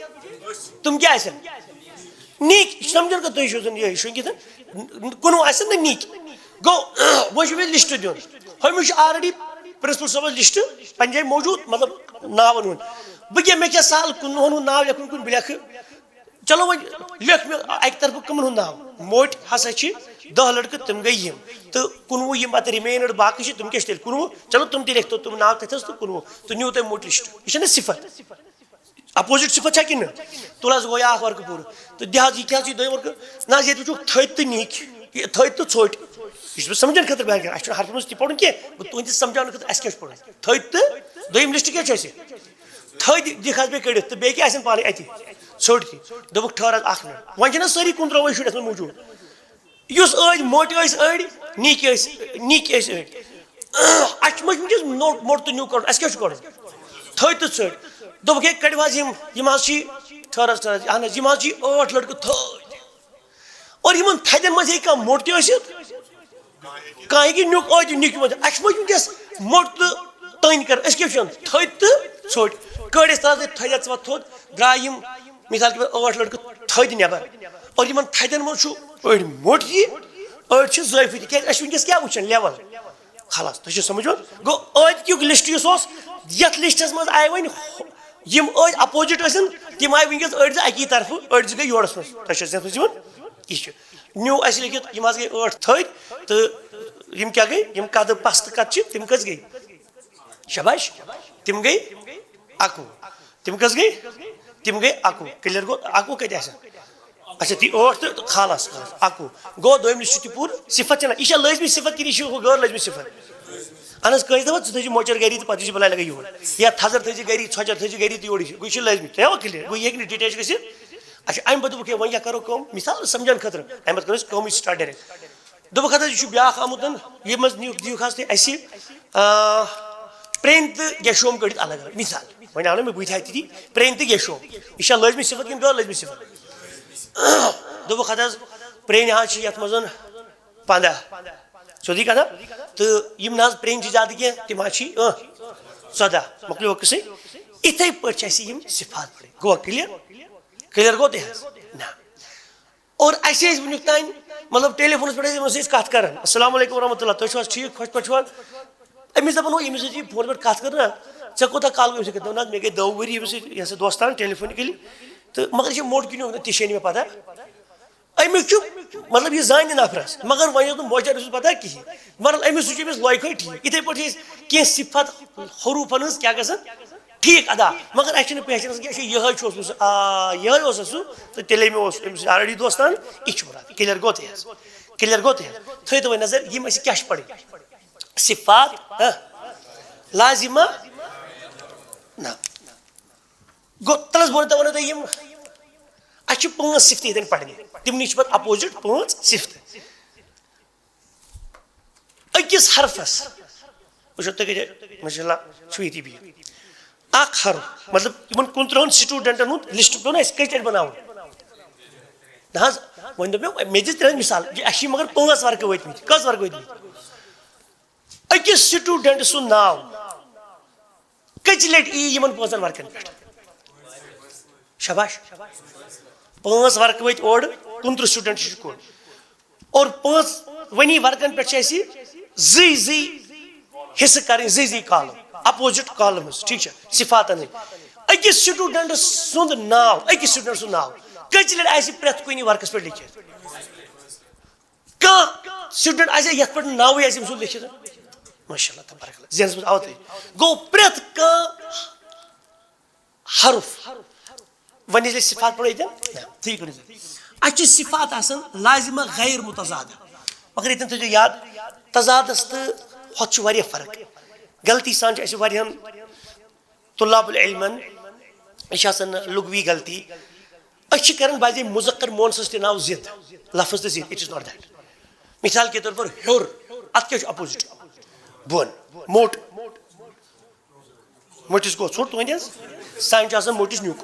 تِم کیٛاہ آسَن؟ نِکۍ، یہِ چھِ سَمجھان کَتھ تُہۍ چھِو زَن یِہوٚے شۄنٛگِتھ۔ کُنوُہ آسَن نہ نِکۍ۔ گوٚو، وۄنۍ چھُ مےٚ list دیُن۔ ہُمِس چھُ already principal صٲبَس list پنٛنہِ جایہِ موٗجوٗد، مطلب، ناوَن ہُنٛد۔ بہٕ کیٛاہ، مےٚ کیٛاہ سَہَل کُنوُہَن ہُنٛد ناو لیکھُن کُنہِ بِلیکھٕ؟ چلو وۄنۍ لیکھ مےٚ اَکہِ طرفہٕ کٕمَن ہُنٛد ناو؟ موٚٹۍ ہسا چھِ دَہ لڑکہٕ، تِم گٔے یِم۔ تہٕ کُنوُہ یِم پَتہٕ remainder باقٕے چھِ، تِم کیٛاہ چھِ تیٚلہِ؟ کُنوُہ۔ چلو تِم تہِ لیکھتو تِم ناو تَتھَس تہٕ کُنوُہ۔ تہٕ نِیِو تۄہہِ موٚٹۍ list۔ یہِ چھَنہ صفت؟ Opposite صفت چھا کِنہٕ نہٕ؟ تُل حظ، گوٚو یہِ اَکھ ورقہٕ پوٗرٕ۔ تہٕ دِ حظ، یہِ کیٛاہ حظ چھُ یہِ دوٚیِم ورقہٕ؟ نہ حظ، ییٚتہِ وٕچھُکھ تھٔدۍ تہٕ نِکۍ، یہِ تھٔدۍ تہٕ ژھوٚٹۍ۔ یہِ چھُس بہٕ سَمجھان خٲطرٕ بیان کران۔ اَسہِ چھُنہٕ حرفَن منٛز تہِ پَرُن کینٛہہ، گوٚو تُہٕنٛدِ سَمجھاونہٕ خٲطرٕ اَسہِ کیٛاہ چھُ پَرُن؟ تھٔدۍ تہٕ دوٚیِم list کیٛاہ چھُ اَسہِ؟ تھٔدۍ دِکھ حظ بیٚیہِ کٔڑِتھ تہٕ بیٚیہِ کیٛاہ آسن پانَے اَتی؟ ژھوٚٹۍ تہِ۔ دوٚپُکھ، ٹھٔہر حظ اَکھ minute۔ وۄنۍ چھِنہ سٲری کُنترٕہوَے شُرۍ اَتھ منٛز موٗجوٗد؟ یُس أڑۍ موٚٹۍ ٲسۍ، أڑۍ نِکۍ ٲسۍ، نِکۍ ٲسۍ أڑۍ۔ اَسہِ چھُ، ما چھُ وٕنکیٚس نوٚٹ، موٚٹ تہٕ نیوٗ کَڑُن، اَسہِ کیٛاہ چھُ کَڑُن؟ تھٔدۍ تہٕ ژھٔٹۍ۔ دوٚپُکھ، ہے، کٔڑِو حظ یِم، یِم حظ چھِ، ٹھٔہر حظ، ٹھٔہر حظ، اَہَن حظ، یِم حظ چھِ ٲٹھ لٔڑکہٕ تھٔدۍ۔ اور یِمَن تھدٮ۪ن منٛز ہیٚکہِ کانٛہہ موٚٹ تہِ ٲسِتھ، کانٛہہ ہیٚکہِ نیُک ٲسِتھ، نیُک تہِ ؤنِتھ۔ اَسہِ چھُ وۄنۍ وٕنکیٚس موٚٹ تہٕ تٔنۍ کَران، أسۍ کیٛاہ چھِ وَنان؟ تھٔدۍ تہٕ ژھٔٹۍ۔ کٔڑۍ أسۍ تَتھ سۭتۍ تھٔدٮ۪تھ ژٕ وَتھ تھوٚد، درٛاے یِم، مِثال کے طور پر، ٲٹھ لٔڑکہٕ تھٔدۍ نٮ۪بر۔ اور یِمَن تھدٮ۪ن منٛز چھُ أڑۍ موٚٹ تہِ، أڑۍ چھِ ضٲفی تہِ۔ کیٛازِ أسۍ چھِ وٕنکیٚس کیٛاہ وٕچھان؟ Level۔ خلاص، تۄہہِ چھُ سمجھ یِوان؟ گوٚو، أدۍ کیُک list یُس اوس، یَتھ listس منٛز آیہِ وۄنۍ یِم أدۍ opposite ٲسِن، تِم آیہِ وٕنکیٚس أڑۍ زٕ اَکی طرفہٕ، أڑۍ زٕ گٔے یورَس منٛز۔ تۄہہِ چھا ذہنَس منٛز یِوان؟ یہِ چھُ۔ نیوٗ اَسہِ لیکھِتھ، یِم حظ گٔے ٲٹھ تھٔدۍ، تہٕ یِم کیٛاہ گٔے؟ یِم قدٕ پَستہٕ قدٕ چھِ، تِم کٔژ گٔے؟ شاباش، تِم گٔے اَکوُہ۔ تِم کٔژ گٔے؟ تِم گٔے اَکوُہ۔ Clear گوٚو؟ اَکوُہ کَتہِ آسن؟ اچھا، تی ٲٹھ تہٕ خالص، خالص اَکوُہ۔ گوٚو، دوٚیِم list چھُ تہِ پوٗرٕ۔ صفت چھَنہ، یہِ چھا لٲزمی صفت کِنہٕ یہِ چھُ ہُہ غٲر لٲزمی صفت؟ اہن حظ، کٲنٛسہِ دَپان، "ژٕ تھٲیزِ مۄچَر گَری تہٕ پَتہٕ ییٖزِ بَلاے لَگے یور۔ یا تھَزَر تھٲیزِ گَری، ژھۄچَر تھٲیزِ گَری تہٕ یورٕ یِیہِ۔" گوٚو، یہِ چھُ لٲزمی۔ تۄہہِ آوا clear؟ گوٚو، یہِ ہیٚکہِ نہٕ detach گٔژھِتھ۔ اچھا، اَمہِ پَتہٕ دوٚپُکھ، "ہے، وۄنۍ کیٛاہ کَرو کٲم؟" مِثال سَمجھان خٲطرٕ، اَمہِ پَتہٕ کَرو أسۍ کٲمٕے start direct۔ دوٚپُکھ، "ہَتہٕ حظ، یہِ چھُ بیٛاکھ آمُت، یہِ منٛز نیوٗ، دِیِو حظ تُہۍ اَسہِ، آ، پرٛٲنۍ تہٕ گیشوم کٔڑِتھ الگ الگ۔" مِثال، وۄنۍ آو نہٕ مےٚ بٕتھِ اَتھِ تہِ، پرٛٲنۍ تہٕ گیشوم۔ یہِ چھا لٲزمی صفت کِنہٕ غٲر لٲزمی صفت؟ دوٚپُکھ، "ہَتہٕ حظ، پرٛٲنۍ حظ چھِ یَتھ منٛز پنٛداہ، سیوٚدُے کتھا۔ تہٕ یِم نہ حظ پرٛنۍ چھِ زیادٕ کینٛہہ، تِم حظ چھِ، اۭں، ژۄداہ، مۄکلیو قصے۔ یِتھے پٲٹھۍ چھِ اَسہِ یِم صفات پرٕنۍ۔ گوٚوا clear؟ Clear گوٚو تہِ حظ؟ نہ۔ اور اَسہِ ٲسۍ وٕنیُک تام، مطلب، ٹیلی فونَس پٮ۪ٹھ ٲسۍ یِمَن سۭتۍ کَتھ کَران، "السلام علیکم ورحمۃ اللہ، تُہۍ چھِو حظ ٹھیٖک، خۄش پٲٹھۍ چھِو حظ؟" أمِس دَپان، "ہو، ییٚمِس سۭتۍ یہِ فون پٮ۪ٹھ کَتھ کٔر نا، ژےٚ کوٗتاہ کال گوٚو أمِس سۭتۍ؟" دوٚپُن، "حظ، مےٚ گٔے دَہ ؤری أمِس سۭتۍ، یہِ ہسا دوستان، ٹیلی فون کٔرِتھ۔ تہٕ مگر یہِ چھِ موٚٹ کِنہٕ یوٚت نہٕ، تہِ چھَنہٕ مےٚ پَتہ۔ اَمیُک چھُ، مطلب، یہِ زانہِ نفرَس، مگر وۄنۍ یوٚت نہٕ موجَن اوس پَتہ کِہیٖنۍ۔ وَنان أمِس سۭتۍ چھُ أمِس لایقٕے ٹھیٖک۔" یِتھَے پٲٹھۍ چھِ أسۍ کینٛہہ صفت حروٗفَن ہٕنٛز کیٛاہ گژھان؟ ٹھیٖک ادا، مگر اَسہِ چھِنہٕ پہچانَس کینٛہہ، اَسہِ چھِ یِہوٚے چھُ اوسمُت سُہ، آ، یِہوٚے اوس سُہ، تہٕ تیٚلے مےٚ اوس أمِس already دوستان، یہِ چھُ مراد۔ Clear گوٚو تۄہہِ حظ؟ Clear گوٚو تۄہہِ حظ؟ تھٲیِو تُہۍ وۄنۍ نظر، یِم اَسہِ کیٛاہ چھِ پَرٕنۍ؟ صفات، ہہ؟ لازمہ؟ نہ۔ گوٚو، تَلہٕ حظ بہٕ وَنہٕ تۄہہِ، وَنہٕ تۄہہِ یِم، اَسہِ چھِ پانٛژھ صفتہٕ ییٚتٮ۪ن پَرنہِ، تِمنٕے چھِ پَتہٕ opposite پانٛژھ صفتہٕ۔ أکِس حرفس، وٕچھو تُہۍ کَتہِ، ماشاء اللہ، چھُو ییٚتی بِہِتھ۔ اکھ حرف، مطلب، یِمن کُنترٕہن سٹوڈنٹن ہُنٛد لسٹ پیوٚو نہ اَسہِ کٔژِ لٹہِ بناوُن؟ نہ حظ، وۄنۍ دوٚپ مےٚ، مےٚ دِژ ترٛےٚ مثال، یہِ اَسہِ چھِ مگر پانٛژھ ورقہٕ وٲتمٕتۍ۔ کٔژ ورقہٕ وٲتمٕتۍ؟ أکِس سٹوڈنٹ سُنٛد ناو کٔژِ لٹہِ یی یِمن پانٛژن ورقن پٮ۪ٹھ؟ شاباش۔ پانٛژھ ورقہٕ وٲتۍ اورٕ، کُنترٕہ سٹوڈنٹ چھِ کُن۔ اور پانٛژھ ؤنی ورقن پٮ۪ٹھ چھِ اَسہِ زٕے زٕے حصہٕ کَرٕنۍ، زٕے زٕے column، opposite columns، ٹھیٖک چھا؟ صفاتن ہٕنٛدۍ۔ أکِس سٹوڈنٹ سُنٛد ناو، أکِس سٹوڈنٹ سُنٛد ناو کٔژِ لٹہِ آسہِ پرٛٮ۪تھ کُنہِ ورقس پٮ۪ٹھ لیکھِتھ؟ کانٛہہ سٹوڈنٹ آسہِ یتھ پٮ۪ٹھ ناوٕے آسہِ أمۍ سُنٛد لیکھِتھ۔ ماشاء اللہ، تبارک اللہ، ذہنس منٛز آو تۄہہِ۔ گوٚو، پرٛٮ۪تھ کانٛہہ حرف۔ وۄنۍ ییٚلہِ أسۍ صفات پرو ییٚتٮ۪ن، نہ، ٹھیٖک پٲٹھۍ۔ اَسہِ چھِ صفات آسان لازمہ غیر متضادہ۔ مگر ییٚتٮ۪ن تھٲیزیو یاد، تضادس تہٕ ہۄتھ چھُ واریاہ فرق۔ غلطی سان چھِ اَسہِ واریاہن طلاب العلمن، یہِ چھِ آسان لغوی غلطی۔ أسۍ چھِ کران بعضے مذکر مونثس تہِ ناو ضد، لفظ تہٕ ضد، it is not that۔ مثال کے طور پر ہیوٚر، اتھ کیٛاہ چھُ opposite؟ بۄن۔ موٚٹ، موٚٹِس گوٚو ژھوٚٹ تُہنٛدِ حظ، سانہِ چھُ آسان موٚٹِس نیُک۔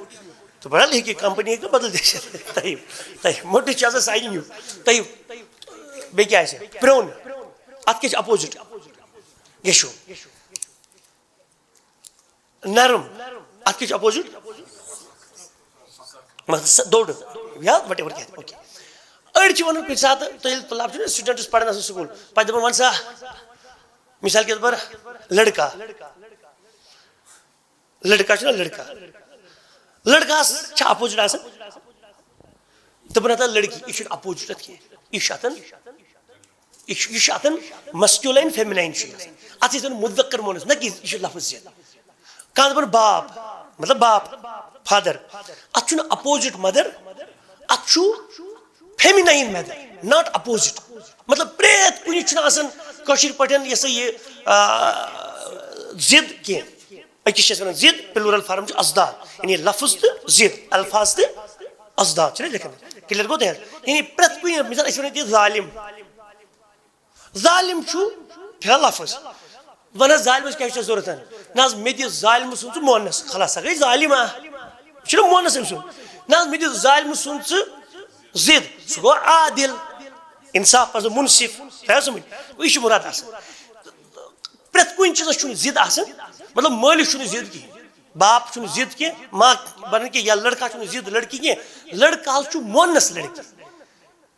تہٕ بہرحال ہیٚکہِ کمپنی ہیٚکہِ بدل تہِ ٲسِتھ۔ طیب، طیب، موٚٹِس چھُ آسان سانہِ نیُک۔ طیب، بیٚیہِ کیٛاہ آسہِ؟ پرٛون، اتھ کیٛاہ چھُ opposite؟ یشو۔ نرم، اتھ کیٛاہ چھُ opposite؟ مطلب سا-، دوٚر۔ یا whatever کیٛاہ تہِ، okay۔ أڑۍ چھِ ونان کُنہِ ساتہٕ، تُہۍ ییٚلہِ طلب چھِو نا، students پران آسان سکوٗل، پتہٕ دپان، "ون سا، مثال کے طور پر، لڑکا، لڑکا چھُ نا لڑکا، لڑکاہس چھا opposite آسان؟" دوٚپُن ہتا لڑکی، یہِ چھُنہٕ opposite اَتھ کینٛہہ۔ یہِ چھُ اَتھن، یہِ چھُ، یہِ چھُ اَتھن masculine feminine چھُ یہِ آسان۔ اَتھ چھِ أسۍ وَنان مُذکر مونث، نہ کہِ یہِ چھُ لفظ ضد۔ کانٛہہ دَپان باب، مطلب باپ، father۔ اَتھ چھُنہٕ opposite mother، اَتھ چھُ feminine mother، not opposite۔ مطلب پرٛٮ۪تھ کُنہِ چھُنہٕ آسان کٲشِر پٲٹھۍ یہِ سا یہِ، آ، ضد کینٛہہ۔ أکِس چھِ أسۍ وَنان ضد، plural form چھُ اضداد، یعنی لفظ تہٕ ضد، الفاظ تہٕ اضداد چھِ نہ لیکھان۔ Clear گوٚو تۄہہِ حظ؟ یعنی پرٛٮ۪تھ کُنہِ، مثال، أسۍ وَنو ییٚتہِ ظالم۔ ظالم چھُ فعل لفظ۔ وَن حظ، ظالمَس کیٛاہ چھُ ضوٚرَتھ؟ نہ حظ، مےٚ دِ ظالمہٕ سُنٛد ژٕ مونث، خلاص، سۄ گٔے ظالمہ۔ یہِ چھُنہٕ مونث أمۍ سُنٛد۔ نہ حظ، مےٚ دِ ظالمہٕ سُنٛد ژٕ ضد، سُہ گوٚو عادل، انصاف پسند، منصف، تۄہہِ حظ سمجھ؟ یہِ چھُ مُراد آسان۔ پرٛٮ۪تھ کُنہِ چیٖزَس چھُنہٕ ضد آسان، مطلب مٲلِس چھُنہٕ ضد کِہیٖنۍ، باپ چھُنہٕ ضد کینٛہہ، ماں بنان کینٛہہ، یا لڑکا چھُنہٕ ضد لڑکی کینٛہہ، لڑکہٕ حظ چھُ مونث لڑکی۔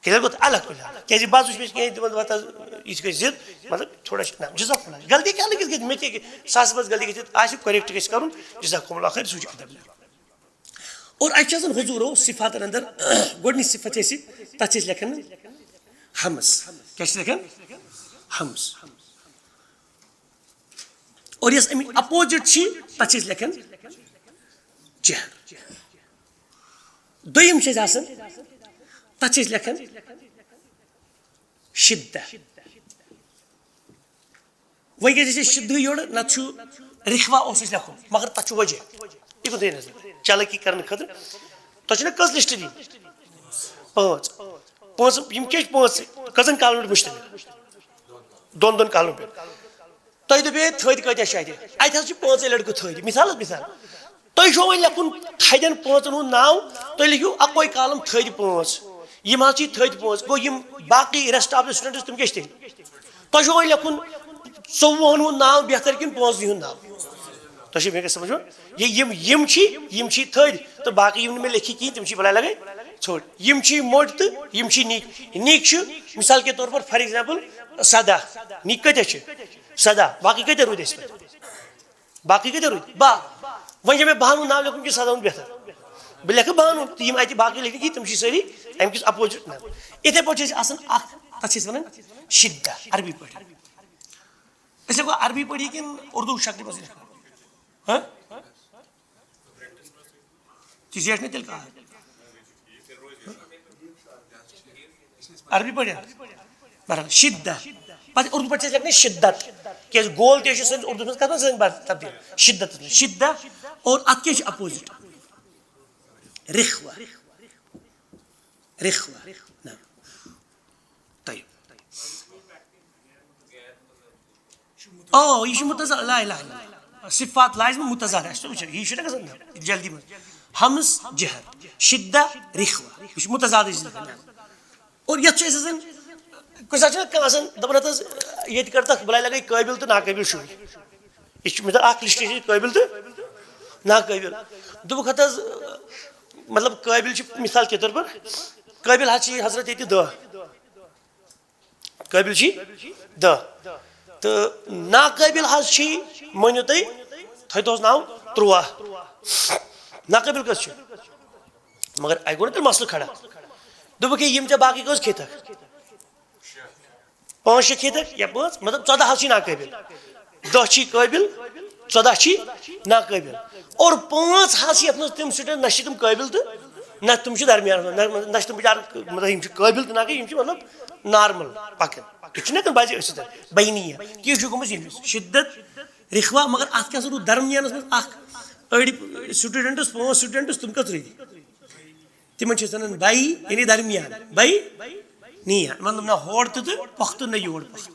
کیٛازِ گوٚو الگ کُنہِ حال؟ کیٛازِ بہٕ حظ وٕچھ مےٚ چھِ کینٛہہ تِمن دَپان، یہِ چھِ کٲنٛسہِ ضد، مطلب تھوڑا چھِ، نہ، جزاک اللہ، غلطی کیٛاہ لٔگِتھ گٔے؟ مےٚ تہِ ہیٚکہِ ساسہٕ منٛز غلطی گٔژھِتھ، آسہِ correct گژھِ کَرُن، جزاک اللہ خیر، سُہ چھُ ادب۔ اور اَسہِ چھِ آسان حضوٗرو صفاتن اندر گۄڈٕنِچ صفت چھِ اَسہِ، تَتھ چھِ أسۍ لیکھان ہمس۔ کیٛاہ چھِ لیکھان؟ ہمس۔ اور یۄس اَمِچ opposite چھِ، تَتھ چھِ أسۍ لیکھان جہر۔ دوٚیِم چھِ أسۍ آسان، تَتھ چھِ أسۍ لیکھان شدہ۔ وۄنۍ گژھِ اَسہِ شدہ یورٕ، نَتہٕ چھُ رخوہ اوس اَسہِ لیکھُن، مگر تَتھ چھُ وجہ۔ یہِ گوٚو تۄہہِ نظر چالاکی کرنہٕ خٲطرٕ۔ تۄہہِ چھُنہ کٔژ لسٹ دِنۍ؟ پانٛژھ۔ پانٛژھ، یِم کیٛاہ چھِ پانٛژھ؟ کٔژَن columnن پٮ۪ٹھ مُشتمل؟ دۄن دۄن columnن پٮ۪ٹھ۔ تۄہہِ دَپیو ہے تھٔدۍ کۭتیٛاہ چھِ اَتہِ؟ اَتہِ حظ چھِ پانٛژَے لڑکہٕ تھٔدۍ۔ مثال حظ، مثال۔ تۄہہِ چھُو وۄنۍ لیکھُن تھدٮ۪ن پانٛژَن ہُنٛد ناو، تُہۍ لیکھِو اَکوے column تھٔدۍ پانٛژھ۔ یِم حظ چھِ تھٔدۍ پانٛژھ۔ گوٚو یِم باقٕے rest of the students، تِم کیٛاہ چھِ تیٚلہِ؟ تۄہہِ چھُو وۄنۍ لیکھُن ژوٚوُہن ہُنٛد ناو بہتر کِنہٕ پانٛژنٕے ہُنٛد ناو؟ تۄہہِ چھُو مےٚ سمجھ یُن؟ یہِ یِم یِم چھِ، یِم چھِ تھٔدۍ، تہٕ باقٕے یِم نہٕ مےٚ لیکھِ کِہیٖنۍ، تِم چھِ بلاے لگٲے ژھوٚٹۍ۔ یِم چھِ موٚٹۍ تہٕ یِم چھِ نِکۍ۔ نِکۍ چھِ مثال کے طور پر، فار ایگزامپل، سداہ۔ نِکۍ کۭتیاہ چھِ؟ سداہ۔ باقٕے کۭتیاہ روٗدۍ اَسہِ پتہٕ؟ باقٕے کۭتیاہ روٗدۍ؟ باہ۔ وۄنۍ چھا مےٚ باہن ہُنٛد ناو لیکھُن کِنہٕ سداہن ہُنٛد بہتر؟ بہٕ لیکھٕ باہن ہُنٛد، تہٕ یِم اَتہِ باقٕے لیکھِ کِہیٖنۍ، تِم چھِ سٲری اَمہِ کِس اپوزِٹ ناو۔ یِتھے پٲٹھۍ چھِ اَسہِ آسان اکھ، تَتھ چھِ أسۍ وَنان شِدّہ، عربی پٲٹھۍ۔ أسۍ ہٮ۪کو عربی پٲٹھۍ یہِ کِنہٕ اردو شکلہِ منٛز لیکھو؟ ہاں؟ ژےٚ زیٹھ نہٕ تیٚلہِ کانٛہہ۔ عربی پٲٹھۍ ہا؟ بہرحال، شِدّہ۔ پتہٕ اردو پٲٹھۍ چھِ أسۍ لیکھان شِدّت۔ کیٛازِ گول تہِ چھُ سٲنِس اردوٗ منٛز کَتھ منٛز سٲنۍ بر-، تبدیٖل؟ شِدّتَس منٛز۔ شِدّہ۔ اور اَتھ کیٛاہ چھُ اپوزِٹ؟ رِخوہ۔ رِخوہ۔ نہ۔ طیب۔ او، یہِ چھُ متضاد، لا الہ الا اللہ۔ صفات لازم متضاد، اَسہِ چھُ وٕچھُن، یہِ چھُنہ گژھان جلدی منٛز۔ ہمس جہر، شدہ رخوہ، یہِ چھُ متضادٕے زٕ۔ اور یَتھ چھُ اَسہِ آسان، کُنہِ ساتہٕ چھُنہ کانٛہہ آسان دَپان، ہَتہٕ حظ، ییٚتہِ کَر تَتھ بَلاے لَگے قٲبِل تہٕ ناقٲبِل شُرۍ۔ یہِ چھُ مےٚ آکھ لِسٹ، یہِ چھِ قٲبِل تہٕ ناقٲبِل۔ دوٚپُکھ، ہَتہٕ حظ، مطلب، قٲبِل چھِ مثال کے طور پر، قٲبِل حظ چھِ یہِ حضرت ییٚتہِ دَہ۔ قٲبِل چھِ دَہ۔ تہٕ ناقٲبِل حظ چھِ، مٲنِو تُہۍ، تھٲیتوس ناو تُرٛواہ۔ ناقٲبِل کٔژ چھِ؟ مگر اَتہِ گوٚو نہ تیٚلہِ مسلہٕ کھڑا۔ دوٚپُکھ، ہے، یِم ژےٚ باقٕے کٔژ کھیٚتَکھ؟ پانٛژھ شےٚ کھیٚتَکھ یا پانٛژھ، مطلب، ژۄداہ حظ چھِ ناقٲبِل۔ دَہ چھی قٲبِل، ژۄداہ چھی ناقٲبِل۔ اور پانٛژھ حظ چھِ یَتھ منٛز تِم سٹوڈنٹ نہ چھِ تِم قٲبِل تہٕ نہ تِم چھِ درمیانَس منٛز، نہ، نہ چھِ تِم بِچارٕ، مطلب، یِم چھِ قٲبِل تہٕ ناقٲبِل، یِم چھِ، مطلب، نارمل پَکان۔ یہِ چھُنہ ہٮ۪کان بَجہِ ٲسِتھ، بینیہ۔ تہِ چھُ گوٚمُت ییٚمِس شدت رخوہ، مگر اَتھ کیٛاہ سا روٗد درمیانَس منٛز اَکھ أڑۍ سٹوڈنٹس، پانٛژھ سٹوڈنٹس، تِم کَتھ روٗدۍ؟ تِمن چھِ أسۍ وَنان بینیہ، یعنی درمیان، بینیہ۔ مطلب، نہ ہور تہِ تہٕ پۄختہٕ، نہ یور پۄختہٕ۔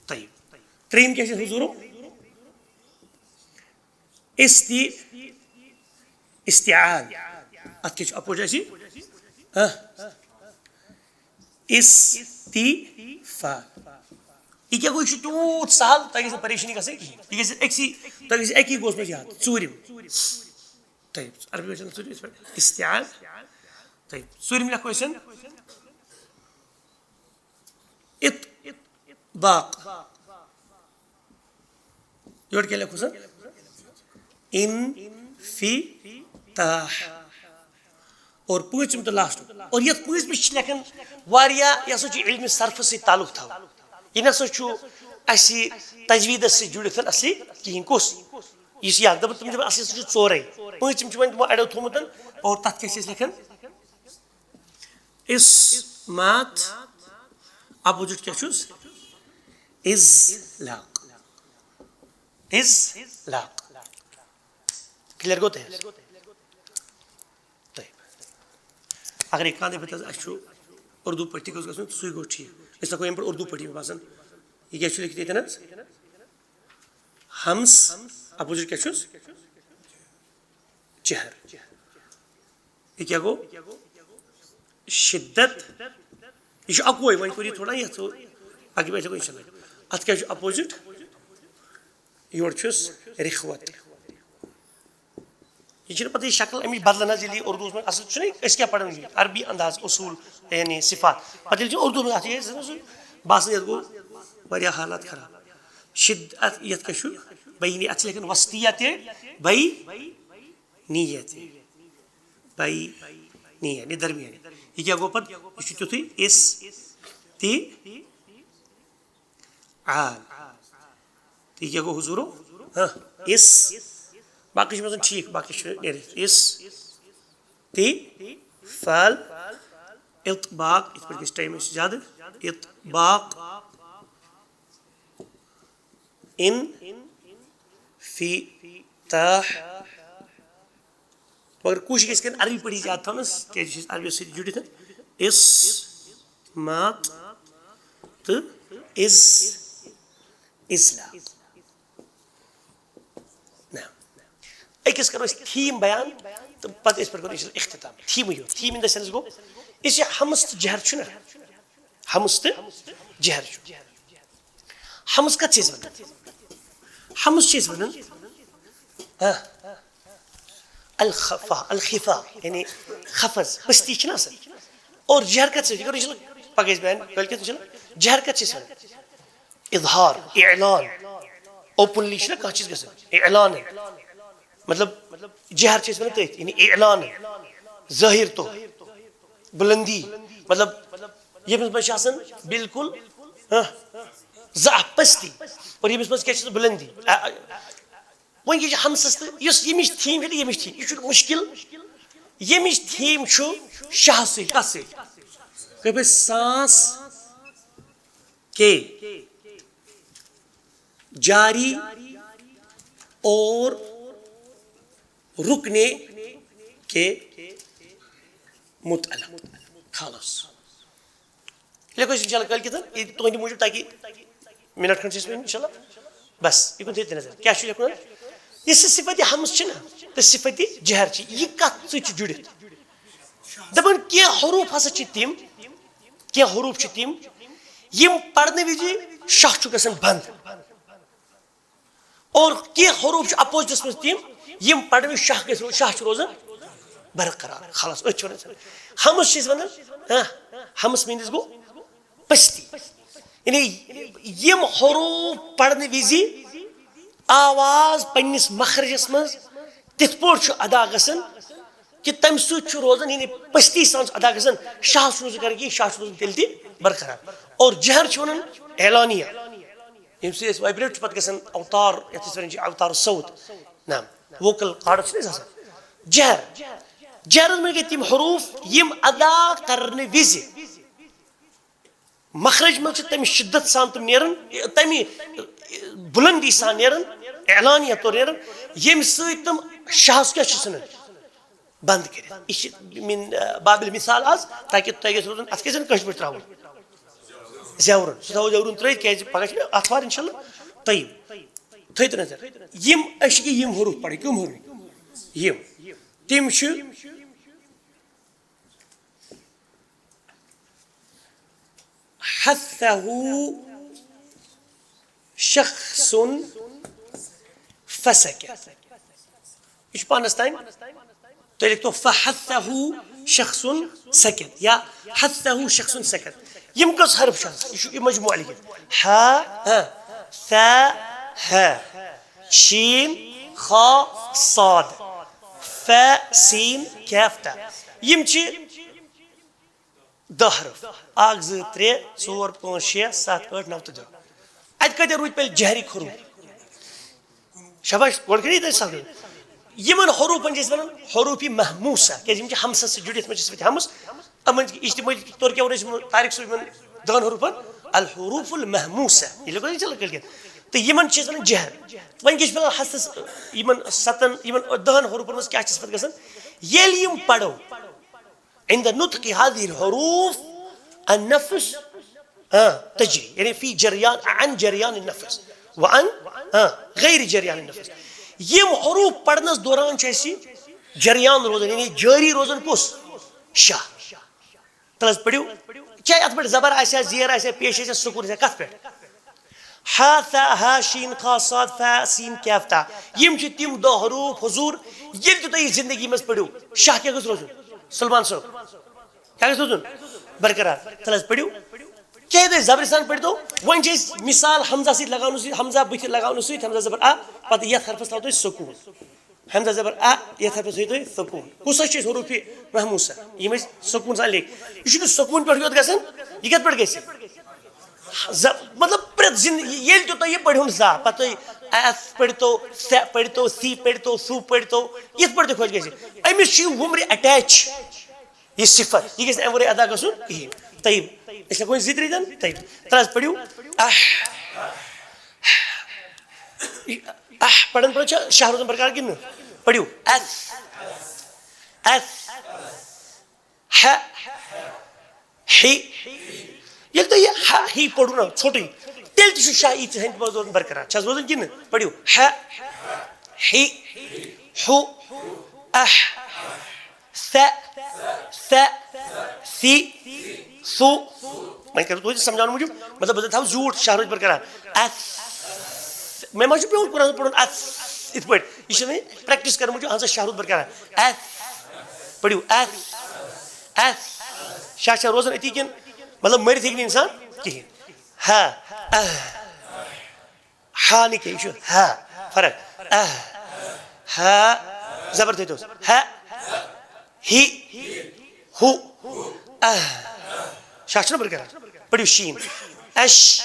طیب۔ ترٛیٚیِم کیٛاہ چھِ حضوٗرو؟ استی-، استعان۔ اَتھ کیٛاہ چھُ اَپوزِٹ اَسہِ؟ ہہ؟ استفال۔ یہِ کیٛاہ گوٚو؟ یہِ چھُ تیوٗت سہل، تۄہہِ گژھِ نہٕ پریشٲنی گژھٕنۍ کِہیٖنۍ۔ یہِ گژھِ أکسٕے، تۄہہِ گژھِ اَکی گوٚوس منٛز یاد۔ ژوٗرِم۔ طیب۔ عربی ورجن ژوٗرِم، استعان۔ طیب۔ ژوٗرِم لیکھو أسۍ اطباق۔ یورٕ کیٛاہ لیکھو سا؟ انفتاح۔ اور پوٗنٛژِم تہٕ لاسٹ۔ اور یَتھ پوٗنٛژمِس چھِ لیکھان واریاہ، یہِ ہسا چھُ علمِ صرفہٕ سۭتۍ تعلق تھاوان۔ یہِ نہ سا چھُ اَسہِ تجویٖدَس سۭتۍ جُڑِتھ اَصلی کِہیٖنۍ۔ کُس؟ یُس یہِ اَکھ دَپان، تِم چھِ دَپان اَصلی سُہ چھُ ژورَے۔ پوٗنٛژِم چھِ وۄنۍ تِمو اَڑیو تھوٚمُت، اور تَتھ کیٛاہ چھِ أسۍ لیکھان؟ اسمات۔ اپوزٹ کیٛاہ چھُس؟ اضلاق۔ اضلاق۔ کلیئر گوٚو تۄہہِ؟ طیب۔ اگر یہِ کانٛہہ دَپہِ، "حظ، اَسہِ چھُ اردو پٲٹھۍ تہِ گوٚژھ گژھُن، سُے گوٚو ٹھیٖک۔" أسۍ لیکھو ییٚمہِ پٲٹھۍ اردو پٲٹھۍ، مےٚ باسان، یہِ کیٛاہ چھُ لیکھِتھ ییٚتٮ۪ن حظ؟ ہمس، اپوزٹ کیٛاہ چھُس؟ جہر۔ یہِ کیٛاہ گوٚو؟ شدت۔ یہِ چھُ اَکوے، وۄنۍ کوٚر یہِ تھوڑا یَتھ، باقٕے وۄنۍ ہٮ۪کو اِنشاء اللہ۔ اَتھ کیٛاہ چھُ اپوزٹ؟ یورٕ چھُس رِخوت۔ یہِ چھِنہٕ پَتہٕ یہِ شکل اَمِچ بدلان حظ، ییٚلہِ یہِ اردوٗوَس منٛز اَصٕل چھُنہ، أسۍ کیٛاہ پَران یہِ؟ عربی انداز، اصوٗل، یعنی صفات۔ پَتہٕ ییٚلہِ چھِ اردوٗ منٛز اَتھ یہِ باسان، یَتھ گوٚو واریاہ حالات خراب۔ شد-، اَتھ، یَتھ کیٛاہ چھُ؟ بینی، اَتھ چھِ لیکھان وسطیہ تہِ، بینیہ تہِ۔ بینیہ، یہِ درمیان۔ یہِ کیٛاہ گوٚو پَتہٕ؟ یہِ چھُ تیُتھُے اس تہِ آ۔ تہٕ یہِ کیٛاہ گوٚو حضوٗرو؟ ہاں، اس۔ باقٕے چھِ مےٚ باسان ٹھیٖک، باقٕے چھُ نیرِتھ۔ اس تہِ فعل اطباق، یِتھ پٲٹھۍ گژھِ ٹایم اَسہِ زیادٕ۔ اطباق۔ انفتاح۔ مگر کوٗشِش گژھِ کَرٕنۍ عربی پٲٹھی زیادٕ تھاونَس، کیٛازِ یہِ چھِ أسۍ عربی سۭتۍ جُڑِتھ۔ اس مات تہٕ از، اضلاق۔ نہ۔ أکِس کَرو أسۍ تھیٖم بیان تہٕ پَتہٕ أسۍ پَتہٕ کَرو اِنشاء اللہ اختتام۔ تھیٖمٕے یوت۔ تھیٖم اِن دَ سٮ۪نٕس گوٚو، یُس یہِ ہمس تہٕ جہر چھُنہ، ہمس تہٕ جہر چھُ۔ ہمس کتھ چھِ أسۍ ونان؟ ہمس چھِ أسۍ ونان، ہاں، الخفا، الخفا، یعنی خفض، پستی چھِ نہ آسان۔ اور جہر کتھ چھِ أسۍ، یہِ کرو انشاءاللہ پگاہ أسۍ بیان، کٲلۍ کٮ۪تھ انشاءاللہ۔ جہر کتھ چھِ أسۍ ونان؟ اظہار، اعلان، اوپنلی چھِ نہ کانٛہہ چیٖز گژھان، اعلان۔ مطلب، جہر چھِ أسۍ ونان تٔتھۍ، یعنی اعلان، ظٲہر طور، بلندی، مطلب، ییٚمِس منٛز چھِ آسان بالکل، ہاں، ضعف، پستی، اور ییٚمِس منٛز کیٛاہ چھِ آسان؟ بلندی۔ آ، آ، وۄنۍ یہِ چھِ ہمسس تہٕ یُس ییٚمِچ تھیم چھِ، ییٚمِچ تھیم، یہِ چھُ مُشکل۔ ییٚمِچ تھیم چھُ شاہ سۭتۍ، کتھ سۭتۍ؟ کٔرِو سانس کے جاری اور رکنے کے متعلق۔ خلاص۔ لیکھو أسۍ انشاءاللہ کٲلۍ کٮ۪تھ، یہِ تُہنٛدِ موٗجوٗب، تاکہِ منٹ کھنٛڈ چھِ أسۍ وۄنۍ انشاءاللہ۔ بس، یہِ کُن تھٲیِو تُہۍ نظر۔ کیٛاہ چھُ لیکھُن؟ یُس یہِ صفت حمز چھِ نہ، تہٕ صفت جہر چھِ، یہِ کتھ سۭتۍ چھُ جُڑِتھ؟ دپان کینٛہہ حروٗف ہسا چھِ تِم، کینٛہہ حروٗف چھِ تِم، یِم پرنہٕ وِزِ شاہ چھُ گژھان بنٛد۔ اور کینٛہہ حروٗف چھِ اپوزٹس منٛز تِم، یِم پرنہٕ وِزِ شاہ گژھِ رو-، شاہ چھُ روزان برقرار۔ خلاص، أتھۍ چھِ ونان۔ ہمس چھِ أسۍ ونان، ہاں، ہمس میٖنز گوٚو پستی۔ یعنی یِم حروٗف پرنہٕ وِزِ آواز پننِس مخرجس منٛز تِتھ پٲٹھۍ چھُ ادا گژھان کہِ تمہِ سۭتۍ چھُ روزان، یعنی پستی سان چھُ ادا گژھان، شاہ چھُ روزان کران کہِ شاہ چھُ روزان تیٚلہِ تہِ برقرار۔ اور جہر چھِ ونان اعلانیہ، ییٚمہِ سۭتۍ أسۍ وایبریٹ چھُ پتہٕ گژھان اوتار، یتھ أسۍ ونان چھِ اوتار صوت، نہ، ووکل کارڈ چھِنہٕ أسۍ آسان۔ جہر، جہرس منٛز گٔے تِم حروٗف یِم ادا کرنہٕ وِزِ مخرج منٛز چھِ تمہِ شدت سان تِم نیران، تمہِ بلندی سان نیران، اعلانیہ طور نیران، ییٚمہِ سۭتۍ تِم شاہس کیٛاہ چھِ ژھٕنان؟ بنٛد کٔرِتھ۔ یہِ چھِ من، آ، بابِ المثال آز، تاکہِ تۄہہِ گژھِ روزُن، اتھ کیٛاہ چھِ کٲشِر پٲٹھۍ ترٛاوُن؟ زیورُن۔ سُہ تھاوو زیورُن ترٛٲوِتھ، کیٛازِ پگاہ چھِ مےٚ آتھوار انشاءاللہ۔ طیب۔ تھٲیِو تُہۍ نظر۔ یِم أسۍ چھِ یِم حروٗف پرٕنۍ، کٕم حروٗف؟ یِم۔ تِم چھِ حثه شخص فسكت۔ یہِ چھُ پانس تام۔ تُہۍ لیکھتو فحثه شخص سكت یا حثه شخص سكت۔ یِم کٔژ حرف چھِ آسان؟ یہِ چھُ یہِ مجموعہ لیکھِتھ۔ ہا، ہا، ثا، ہا، شین، خا، صاد، فا، سین، کاف، تا۔ یِم چھِ دَہ حرف۔ اکھ، زٕ، ترٛےٚ، ژور، پانٛژھ، شےٚ، ستھ، ٲٹھ، نو تہٕ دَہ۔ اَتہِ کَتہِ روٗدۍ پَتہٕ جہرٕکۍ حروٗف؟ شاباش، گۄڈٕ کٔرِو تُہۍ سَمجھ۔ یِمن حروٗفن چھِ أسۍ وَنان حروٗفِ مہموسہ، کیٛازِ یِم چھِ ہمسس سۭتۍ جُڑِتھ، یِمن چھِ صفت ہمس۔ یِمن چھِ اجتمٲعی طور کیٛاہ وَنو أسۍ یِمن طارق صٲب یِمن دَہن حروٗفن؟ الحروف المہموسہ۔ یہِ لیکھو أسۍ اِنشاءاللہ کٲلۍ کٮ۪تھ۔ تہٕ یِمن چھِ أسۍ وَنان جہر۔ وۄنۍ کیٛاہ چھِ فِلحال ہستس یِمن ستن، یِمن دَہن حروٗفن منٛز کیٛاہ چھِ صفت گژھان؟ ییٚلہِ یِم پَرو، عند نطق هذه الحروف النفس، آ، تجري، یعنی في جريان، عن جريان النفس، وعن، آ، غير جريان النفس۔ یِم حروٗف پرنس دوران چھُ اَسہِ جریان روزان، یعنی جٲری روزان کُس؟ شاہ۔ تَلہٕ حظ پٔرِو۔ چاہے اَتھ پٮ۪ٹھ زبر آسہِ ہا، زیر آسہِ ہا، پیش آسہِ ہا، سکوٗن آسہِ ہا، کَتھ پٮ۪ٹھ؟ ہا، ثا، ہا، شین، خا، صاد، فا، سین، کاف، تا۔ یِم چھِ تِم دَہ حروٗف، حضوٗر، ییٚلہِ تہِ تُہۍ یہِ زندگی منٛز پٔرِو، شاہ کیٛاہ گوٚژھ روزُن؟ سلمان صٲب، کیٛاہ گژھِ روزُن؟ برقرار۔ تَلہٕ حظ پٔرِو۔ کیٛاہ تُہۍ زبرِ سان پٔرۍتو؟ وۄنۍ چھِ أسۍ مثال حمزہ سۭتۍ لگاونہٕ سۭتۍ، حمزہ بٕتھِ لگاونہٕ سۭتۍ، حمزہ زبر آ، پتہٕ یَتھ حرفس تھاوو تُہۍ سکوٗن۔ حمزہ زبر آ، یَتھ حرفس تھٲیِو تُہۍ سکوٗن۔ کُس حظ چھِ أسۍ حروٗفِ مہموسہ؟ یِم أسۍ سکوٗن سان لیکھ۔ یہِ چھُنہٕ سکوٗن پٮ۪ٹھ یوت گژھان، یہِ کَتھ پٮ۪ٹھ گژھِ؟ ز-، مطلب، پرٛٮ۪تھ زِن-، ییٚلہِ تہِ تُہۍ یہِ پٔرِو نہٕ زانٛہہ، پَتہٕ تُہۍ ایف پٔرۍتو، ثہ پٔرۍتو، سی پٔرۍتو، ثوٗ پٔرۍتو، یِتھ پٲٹھۍ تہِ خۄش گژھِ۔ أمِس چھُ یہِ وُمرِ اٹیچ، یہِ صفت، یہِ گژھِ نہٕ اَمہِ ورٲے ادا گژھُن کِہیٖنۍ۔ طیب، أسۍ ہٮ۪کو وۄنۍ زٕ ترٛےٚ دِتھ؟ طیب، تَلہٕ حظ پٔرِو۔ اح، اح پَران پَران چھا شاہ روزان برقرار کِنہٕ نہٕ؟ پٔرِو۔ اَس، اَس، ہہ، ہی۔ ییٚلہِ تُہۍ یہِ ہہ، ہی پٔرِو نا ژھوٚٹٕے، تیٚلہِ تہِ چھُ شاہ ییٖتِس ہَنہِ منٛز روزان برقرار۔ چھَس روزان کِنہٕ نہٕ؟ پٔرِو۔ ہہ، ہی، ہُہ، اہ، سہ، سہ، سی، سُہ، وۄنۍ کَرٕ تُہۍ تہِ سَمجھاونہٕ موٗجوٗب، مطلب، بہٕ دَپہٕ تھاو زیوٗٹھ شاہ روٗد برقرار۔ اَتھ۔ مےٚ ما چھُ پیوٚمُت قرآن پَرُن اَتھ یِتھ پٲٹھۍ؟ یہِ چھُ مےٚ practice کَرنہٕ موٗجوٗب، اَہَن سا، شاہ روٗد برقرار۔ اَتھ۔ پٔرِو، اَتھ۔ اَتھ۔ شاہ چھا روزان أتی کِنہٕ، مطلب، مٔرِتھ ہیٚکہِ نہٕ اِنسان کِہیٖنۍ؟ ہا۔ اَہ۔ ہا نہٕ کینٛہہ، یہِ چھُ ہا۔ فرق۔ اَہ۔ ہا۔ زبر تھٲیتوس۔ ہا۔ ہی۔ ہُہ۔ اَہ۔ شاہ چھُنہ بٔرۍ کران۔ پٔرِو شیٖن۔ اَش۔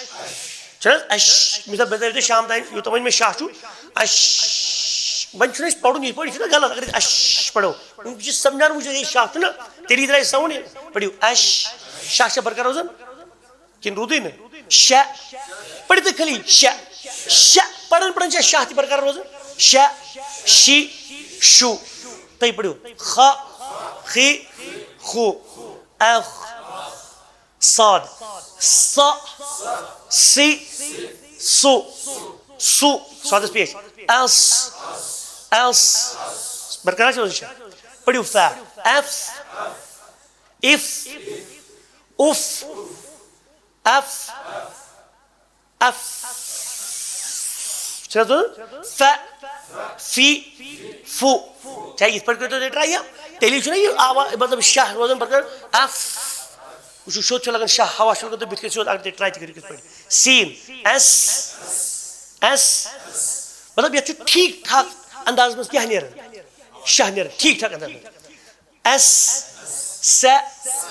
چھُنہ حظ؟ اَش۔ مثال، بہٕ دَپہٕ تۄہہِ شام تام، یوٗتاہ وۄنۍ مےٚ شاہ چھُ۔ اَش۔ وۄنۍ چھُنہٕ اَسہِ پَرُن یِتھ پٲٹھۍ، یہِ چھُنہ غلط۔ اگر أسۍ اَش پَرو، وۄنۍ چھُ سَمجھان، وٕچھ، یہِ شاہ تہٕ نہ، تیٚلی درٛاے sound یہِ۔ پٔرِو اَش۔ شاہ چھا برقرار روزان؟ کِنہٕ روٗدٕے نہٕ؟ شےٚ۔ پٔرِو تُہۍ خٲلی شےٚ۔ شےٚ۔ پَران پَران چھےٚ شاہ تہِ برقرار روزان۔ شےٚ۔ شی۔ شُ۔ تُہۍ پٔرِو۔ خ۔ خِ۔ خُ۔ اَخ۔ صاد۔ ص۔ صِ۔ صُ۔ سُ۔ صادَس پیش۔ اَس۔ اَس۔ برقرار چھِ روزان شےٚ۔ پٔرِو فا۔ اَف۔ اِف۔ اُف۔ اَف۔ اَف۔ چھُنہ حظ؟ ف۔ فی۔ فُ۔ چاہے یِتھ پٲٹھۍ کٔرِو تُہۍ try یا تیٚلی چھُنہ یہِ آواز، مطلب، شاہ روزان پَتہٕ کَران اَف۔ وٕچھِو، سیوٚد چھُ لَگان شاہ، ہوا چھُ لَگان تہٕ بٕتھِ کَنہِ سیوٚد۔ اگر تُہۍ try تہِ کٔرِو کِتھ پٲٹھۍ۔ سیٖن۔ اٮ۪س۔ اٮ۪س۔ مطلب، یَتھ چھُ ٹھیٖک ٹھاک انداز منٛز کیٛاہ نیران؟ شاہ نیران ٹھیٖک ٹھاک انداز منٛز۔ اٮ۪س، سہ،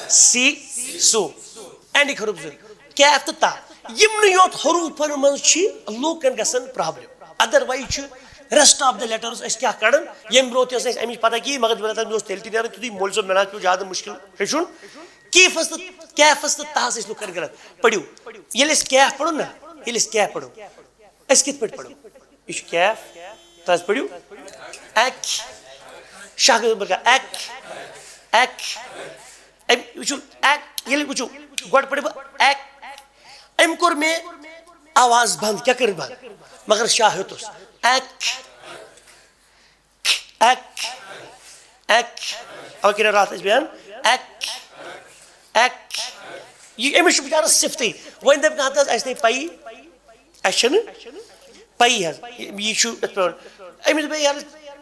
سی، سُہ۔ اینڈٕکۍ حروف زٕ۔ کیف تہٕ تا۔ یِمنٕے یوت حروفن منٛز چھِ لوٗکن گژھان problem۔ Otherwise چھُ rest of the letters أسۍ کیٛاہ کڑان؟ ییٚمہِ برونٛہہ تہِ ٲس اَسہِ اَمِچ پتہ کِہیٖنۍ، مگر مےٚ دوٚپ، مےٚ اوس تیٚلہِ تہِ نیران تیُتھُے مول صٲب، مےٚ نہ حظ پیوٚو زیادٕ مُشکِل ہیٚچھُن۔ کیفس تہٕ، کیفس تہٕ تاہس ٲسۍ لُکن غلط۔ پٔرِو۔ ییٚلہِ أسۍ کیف پرو نہ، ییٚلہِ أسۍ کیف پرو، أسۍ کِتھ پٲٹھۍ پرو؟ یہِ چھُ کیف۔ تَس پٔرِو۔ اَکہِ۔ شاہ گٔژھ برکا۔ اَکہِ۔ اَکہِ۔ أمۍ وٕچھِو، اَکہِ۔ ییٚلہِ وٕچھِو، گۄڈٕ پٔرٕ بہٕ اَکہِ۔ أمۍ کوٚر مےٚ آواز بنٛد۔ کیٛاہ کٔر بنٛد؟ مگر شاہ ہیوٚتُس۔ اَکہِ۔ اَکہِ۔ اَکہِ۔ اَوَے کٔرِو راتھ أسۍ بیان۔ اَکہِ۔ اَکہِ۔ یہِ أمِس چھُ بِچارَس صِفتٕے۔ وۄنۍ دَپہِ کانٛہہ تہٕ حظ، اَسہِ نے پَیی۔ اَسہِ چھَنہٕ پَیی حظ۔ یہِ چھُ یِتھ پٲٹھۍ۔ أمِس دوٚپ مےٚ، یارٕ،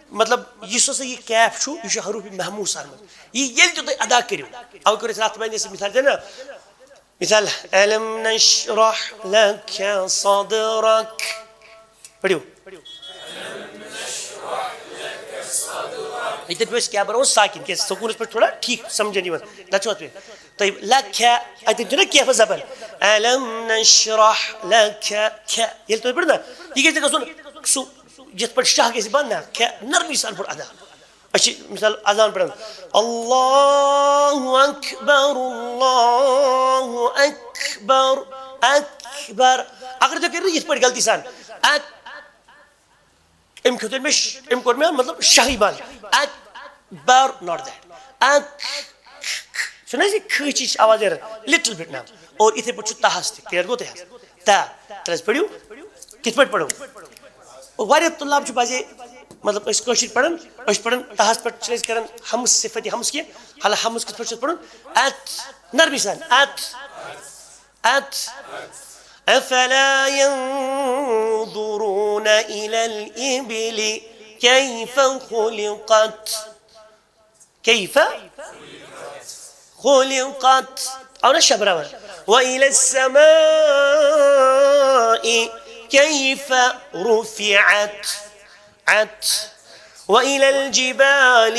مطلب، یُس ہسا یہِ کیف چھُ، یہِ چھُ حروفِ مہموسَن منٛز۔ یہِ ییٚلہِ تہِ تُہۍ ادا کٔرِو، اَوَے کوٚر اَسہِ راتھ وۄنۍ أسۍ مثال دِنہٕ۔ مثال، ألم نشرح لك صدرك۔ پٔرِو۔ ییٚتٮ۪ن پیوٚو اَسہِ کیٛاہ بَناوُن؟ ساکِن، کیٛازِ سکوٗنَس پٮ۪ٹھ تھوڑا ٹھیٖک سَمجھن یِوان۔ نَتہٕ چھُ اَتھ پٮ۪ٹھ۔ تۄہہِ لَکھِ، اَتٮ۪ن چھُنہ کیفَس زبر۔ ألم نشرح لك، کھے۔ ییٚلہِ تُہۍ پٔرِو نہ، یہِ گژھِ نہٕ گژھُن سُہ یِتھ پٲٹھۍ شاہ گژھِ بَنٛد، نہ، کھے نرمی سان پٲٹھۍ ادا۔ أسۍ چھِ مثال اذان پران، اللہ اکبر، اللہ اکبر، اکبر۔ اگر تُہۍ کٔرِو یِتھ پٲٹھۍ غلطی سان، اک-، أمۍ کھیوٚت مےٚ ش-، أمۍ کوٚر مےٚ مطلب شاہی بنٛد۔ Akbar, not that۔ اک-، چھُنہٕ حظ یہِ کھٕچ ہِش آواز نیران؟ Little bit now۔ اور یِتھَے پٲٹھۍ چھُ تاہَس تہِ، clear گوٚو تۄہہِ حظ؟ تا، تیٚلہِ حظ پٔرِو، کِتھ پٲٹھۍ پَرو؟ واریاہ طلاب چھِ بَجے، مطلب، أسۍ کٲشِر پَران، أسۍ چھِ پَران تاہَس پٮ۪ٹھ، چھِ أسۍ کَران ہمس صفت ہمس کینٛہہ، حالانکہ ہمس کِتھ پٲٹھۍ چھِ أسۍ پَرُن؟ اَتھ، نرمی سان، اَتھ، اَتھ۔ أفلا ينظرون إلى الإبل كيف خلقت؟ كيف خلقت؟ أو نشا برابر. وإلى السماء كيف رفعت؟ عت. وإلى الجبال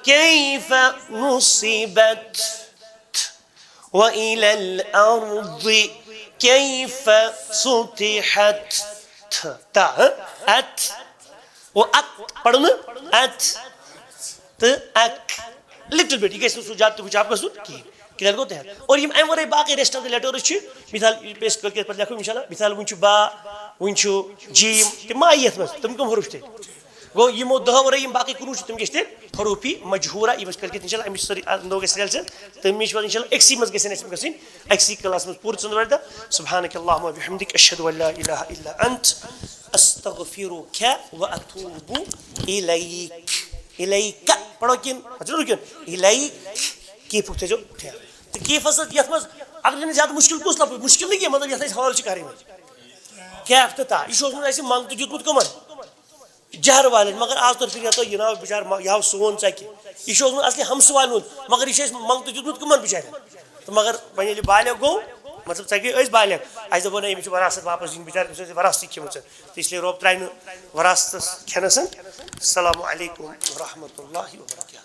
كيف نصبت؟ وإلى الأرض كيف سطحت؟ تھا، تھا، ہاں؟ ات۔ وہ ات پڑھو نا؟ ات۔ تہٕ اک۔ Little bit، یہِ گژھِ نہٕ سُہ زیادٕ تہِ ہُہ چھُ اَپ گژھُن کِہیٖنۍ۔ Clear گوٚو تۄہہِ؟ اور یِم اَمہِ ورٲے باقٕے rest of the letters چھِ، مثال، أسۍ کٲلۍ کٮ۪تھ پٮ۪ٹھ لیکھو اِنشاء اللہ، مثال، وٕنہِ چھُ با، وٕنہِ چھُ جیم، تِم ما یِیہِ یَتھ منٛز؟ تِم کَم حروٗف چھِ تیٚلہِ؟ گوٚو، یِمو دَہو ورٲے یِم باقٕے کُنوُہ چھِ، تِم کیٛاہ چھِ تیٚلہِ؟ حروفی مجہورہ، یِم أسۍ کٲلۍ کٮ۪تھ اِنشاء اللہ اَمِچ سٲرٕے، آ، نو گژھِ سلسلہٕ، تہٕ مےٚ چھِ وَنان اِنشاء اللہ أکسٕے منٛز گژھن اَسہِ یِم گژھٕنۍ، أکسٕے class منٛز پوٗرٕ ژٔنٛدٕروارِ دۄہ۔ سبحانک اللہم و بحمدک، اشہد ان لا الہ الا انت، استغفرک و اتوب الیک۔ الیک پڑھو کِنہٕ؟ پتہٕ چھُنہٕ رُکُن۔ الیک۔ کیفُک تھٲیزیو خیال۔ تہٕ کیفَس سۭتۍ یَتھ منٛز اگر نہٕ زیادٕ مُشکِل کُس لفظ، مُشکِل نہٕ کینٛہہ، مطلب یَتھ أسۍ حٲل چھِ کَرٕنۍ وۄنۍ۔ کیف تہٕ تا، یہِ چھُ اوسمُت اَسہِ منٛگتہٕ دیُتمُت کٕمَن؟ جہر والٮ۪ن۔ مگر آز توٚر فِکرِ، یَتھ یہِ ناو بِچار، یہِ آو سون ژَکہِ، یہِ چھُ اوسمُت اَصلی ہمسہٕ والٮ۪ن ہُنٛد، مگر یہِ چھُ اَسہِ منٛگتہٕ دیُتمُت کٕمَن بِچارٮ۪ن؟ تہٕ مگر وۄنۍ ییٚلہِ بالغ گوٚو، مطلب ژَکہِ ٲسۍ بالغ، اَسہِ دوٚپ نہ، أمِس چھِ وراثت واپَس دِنۍ بِچارٕ، أمِس ٲسۍ وراثتٕے کھیٚمٕژ۔ تہٕ اس لیے رۄب ترٛاوِ نہٕ وراثتَس کھٮ۪نَس۔ السلام علیکم ورحمۃ اللہ وبرکاتہ۔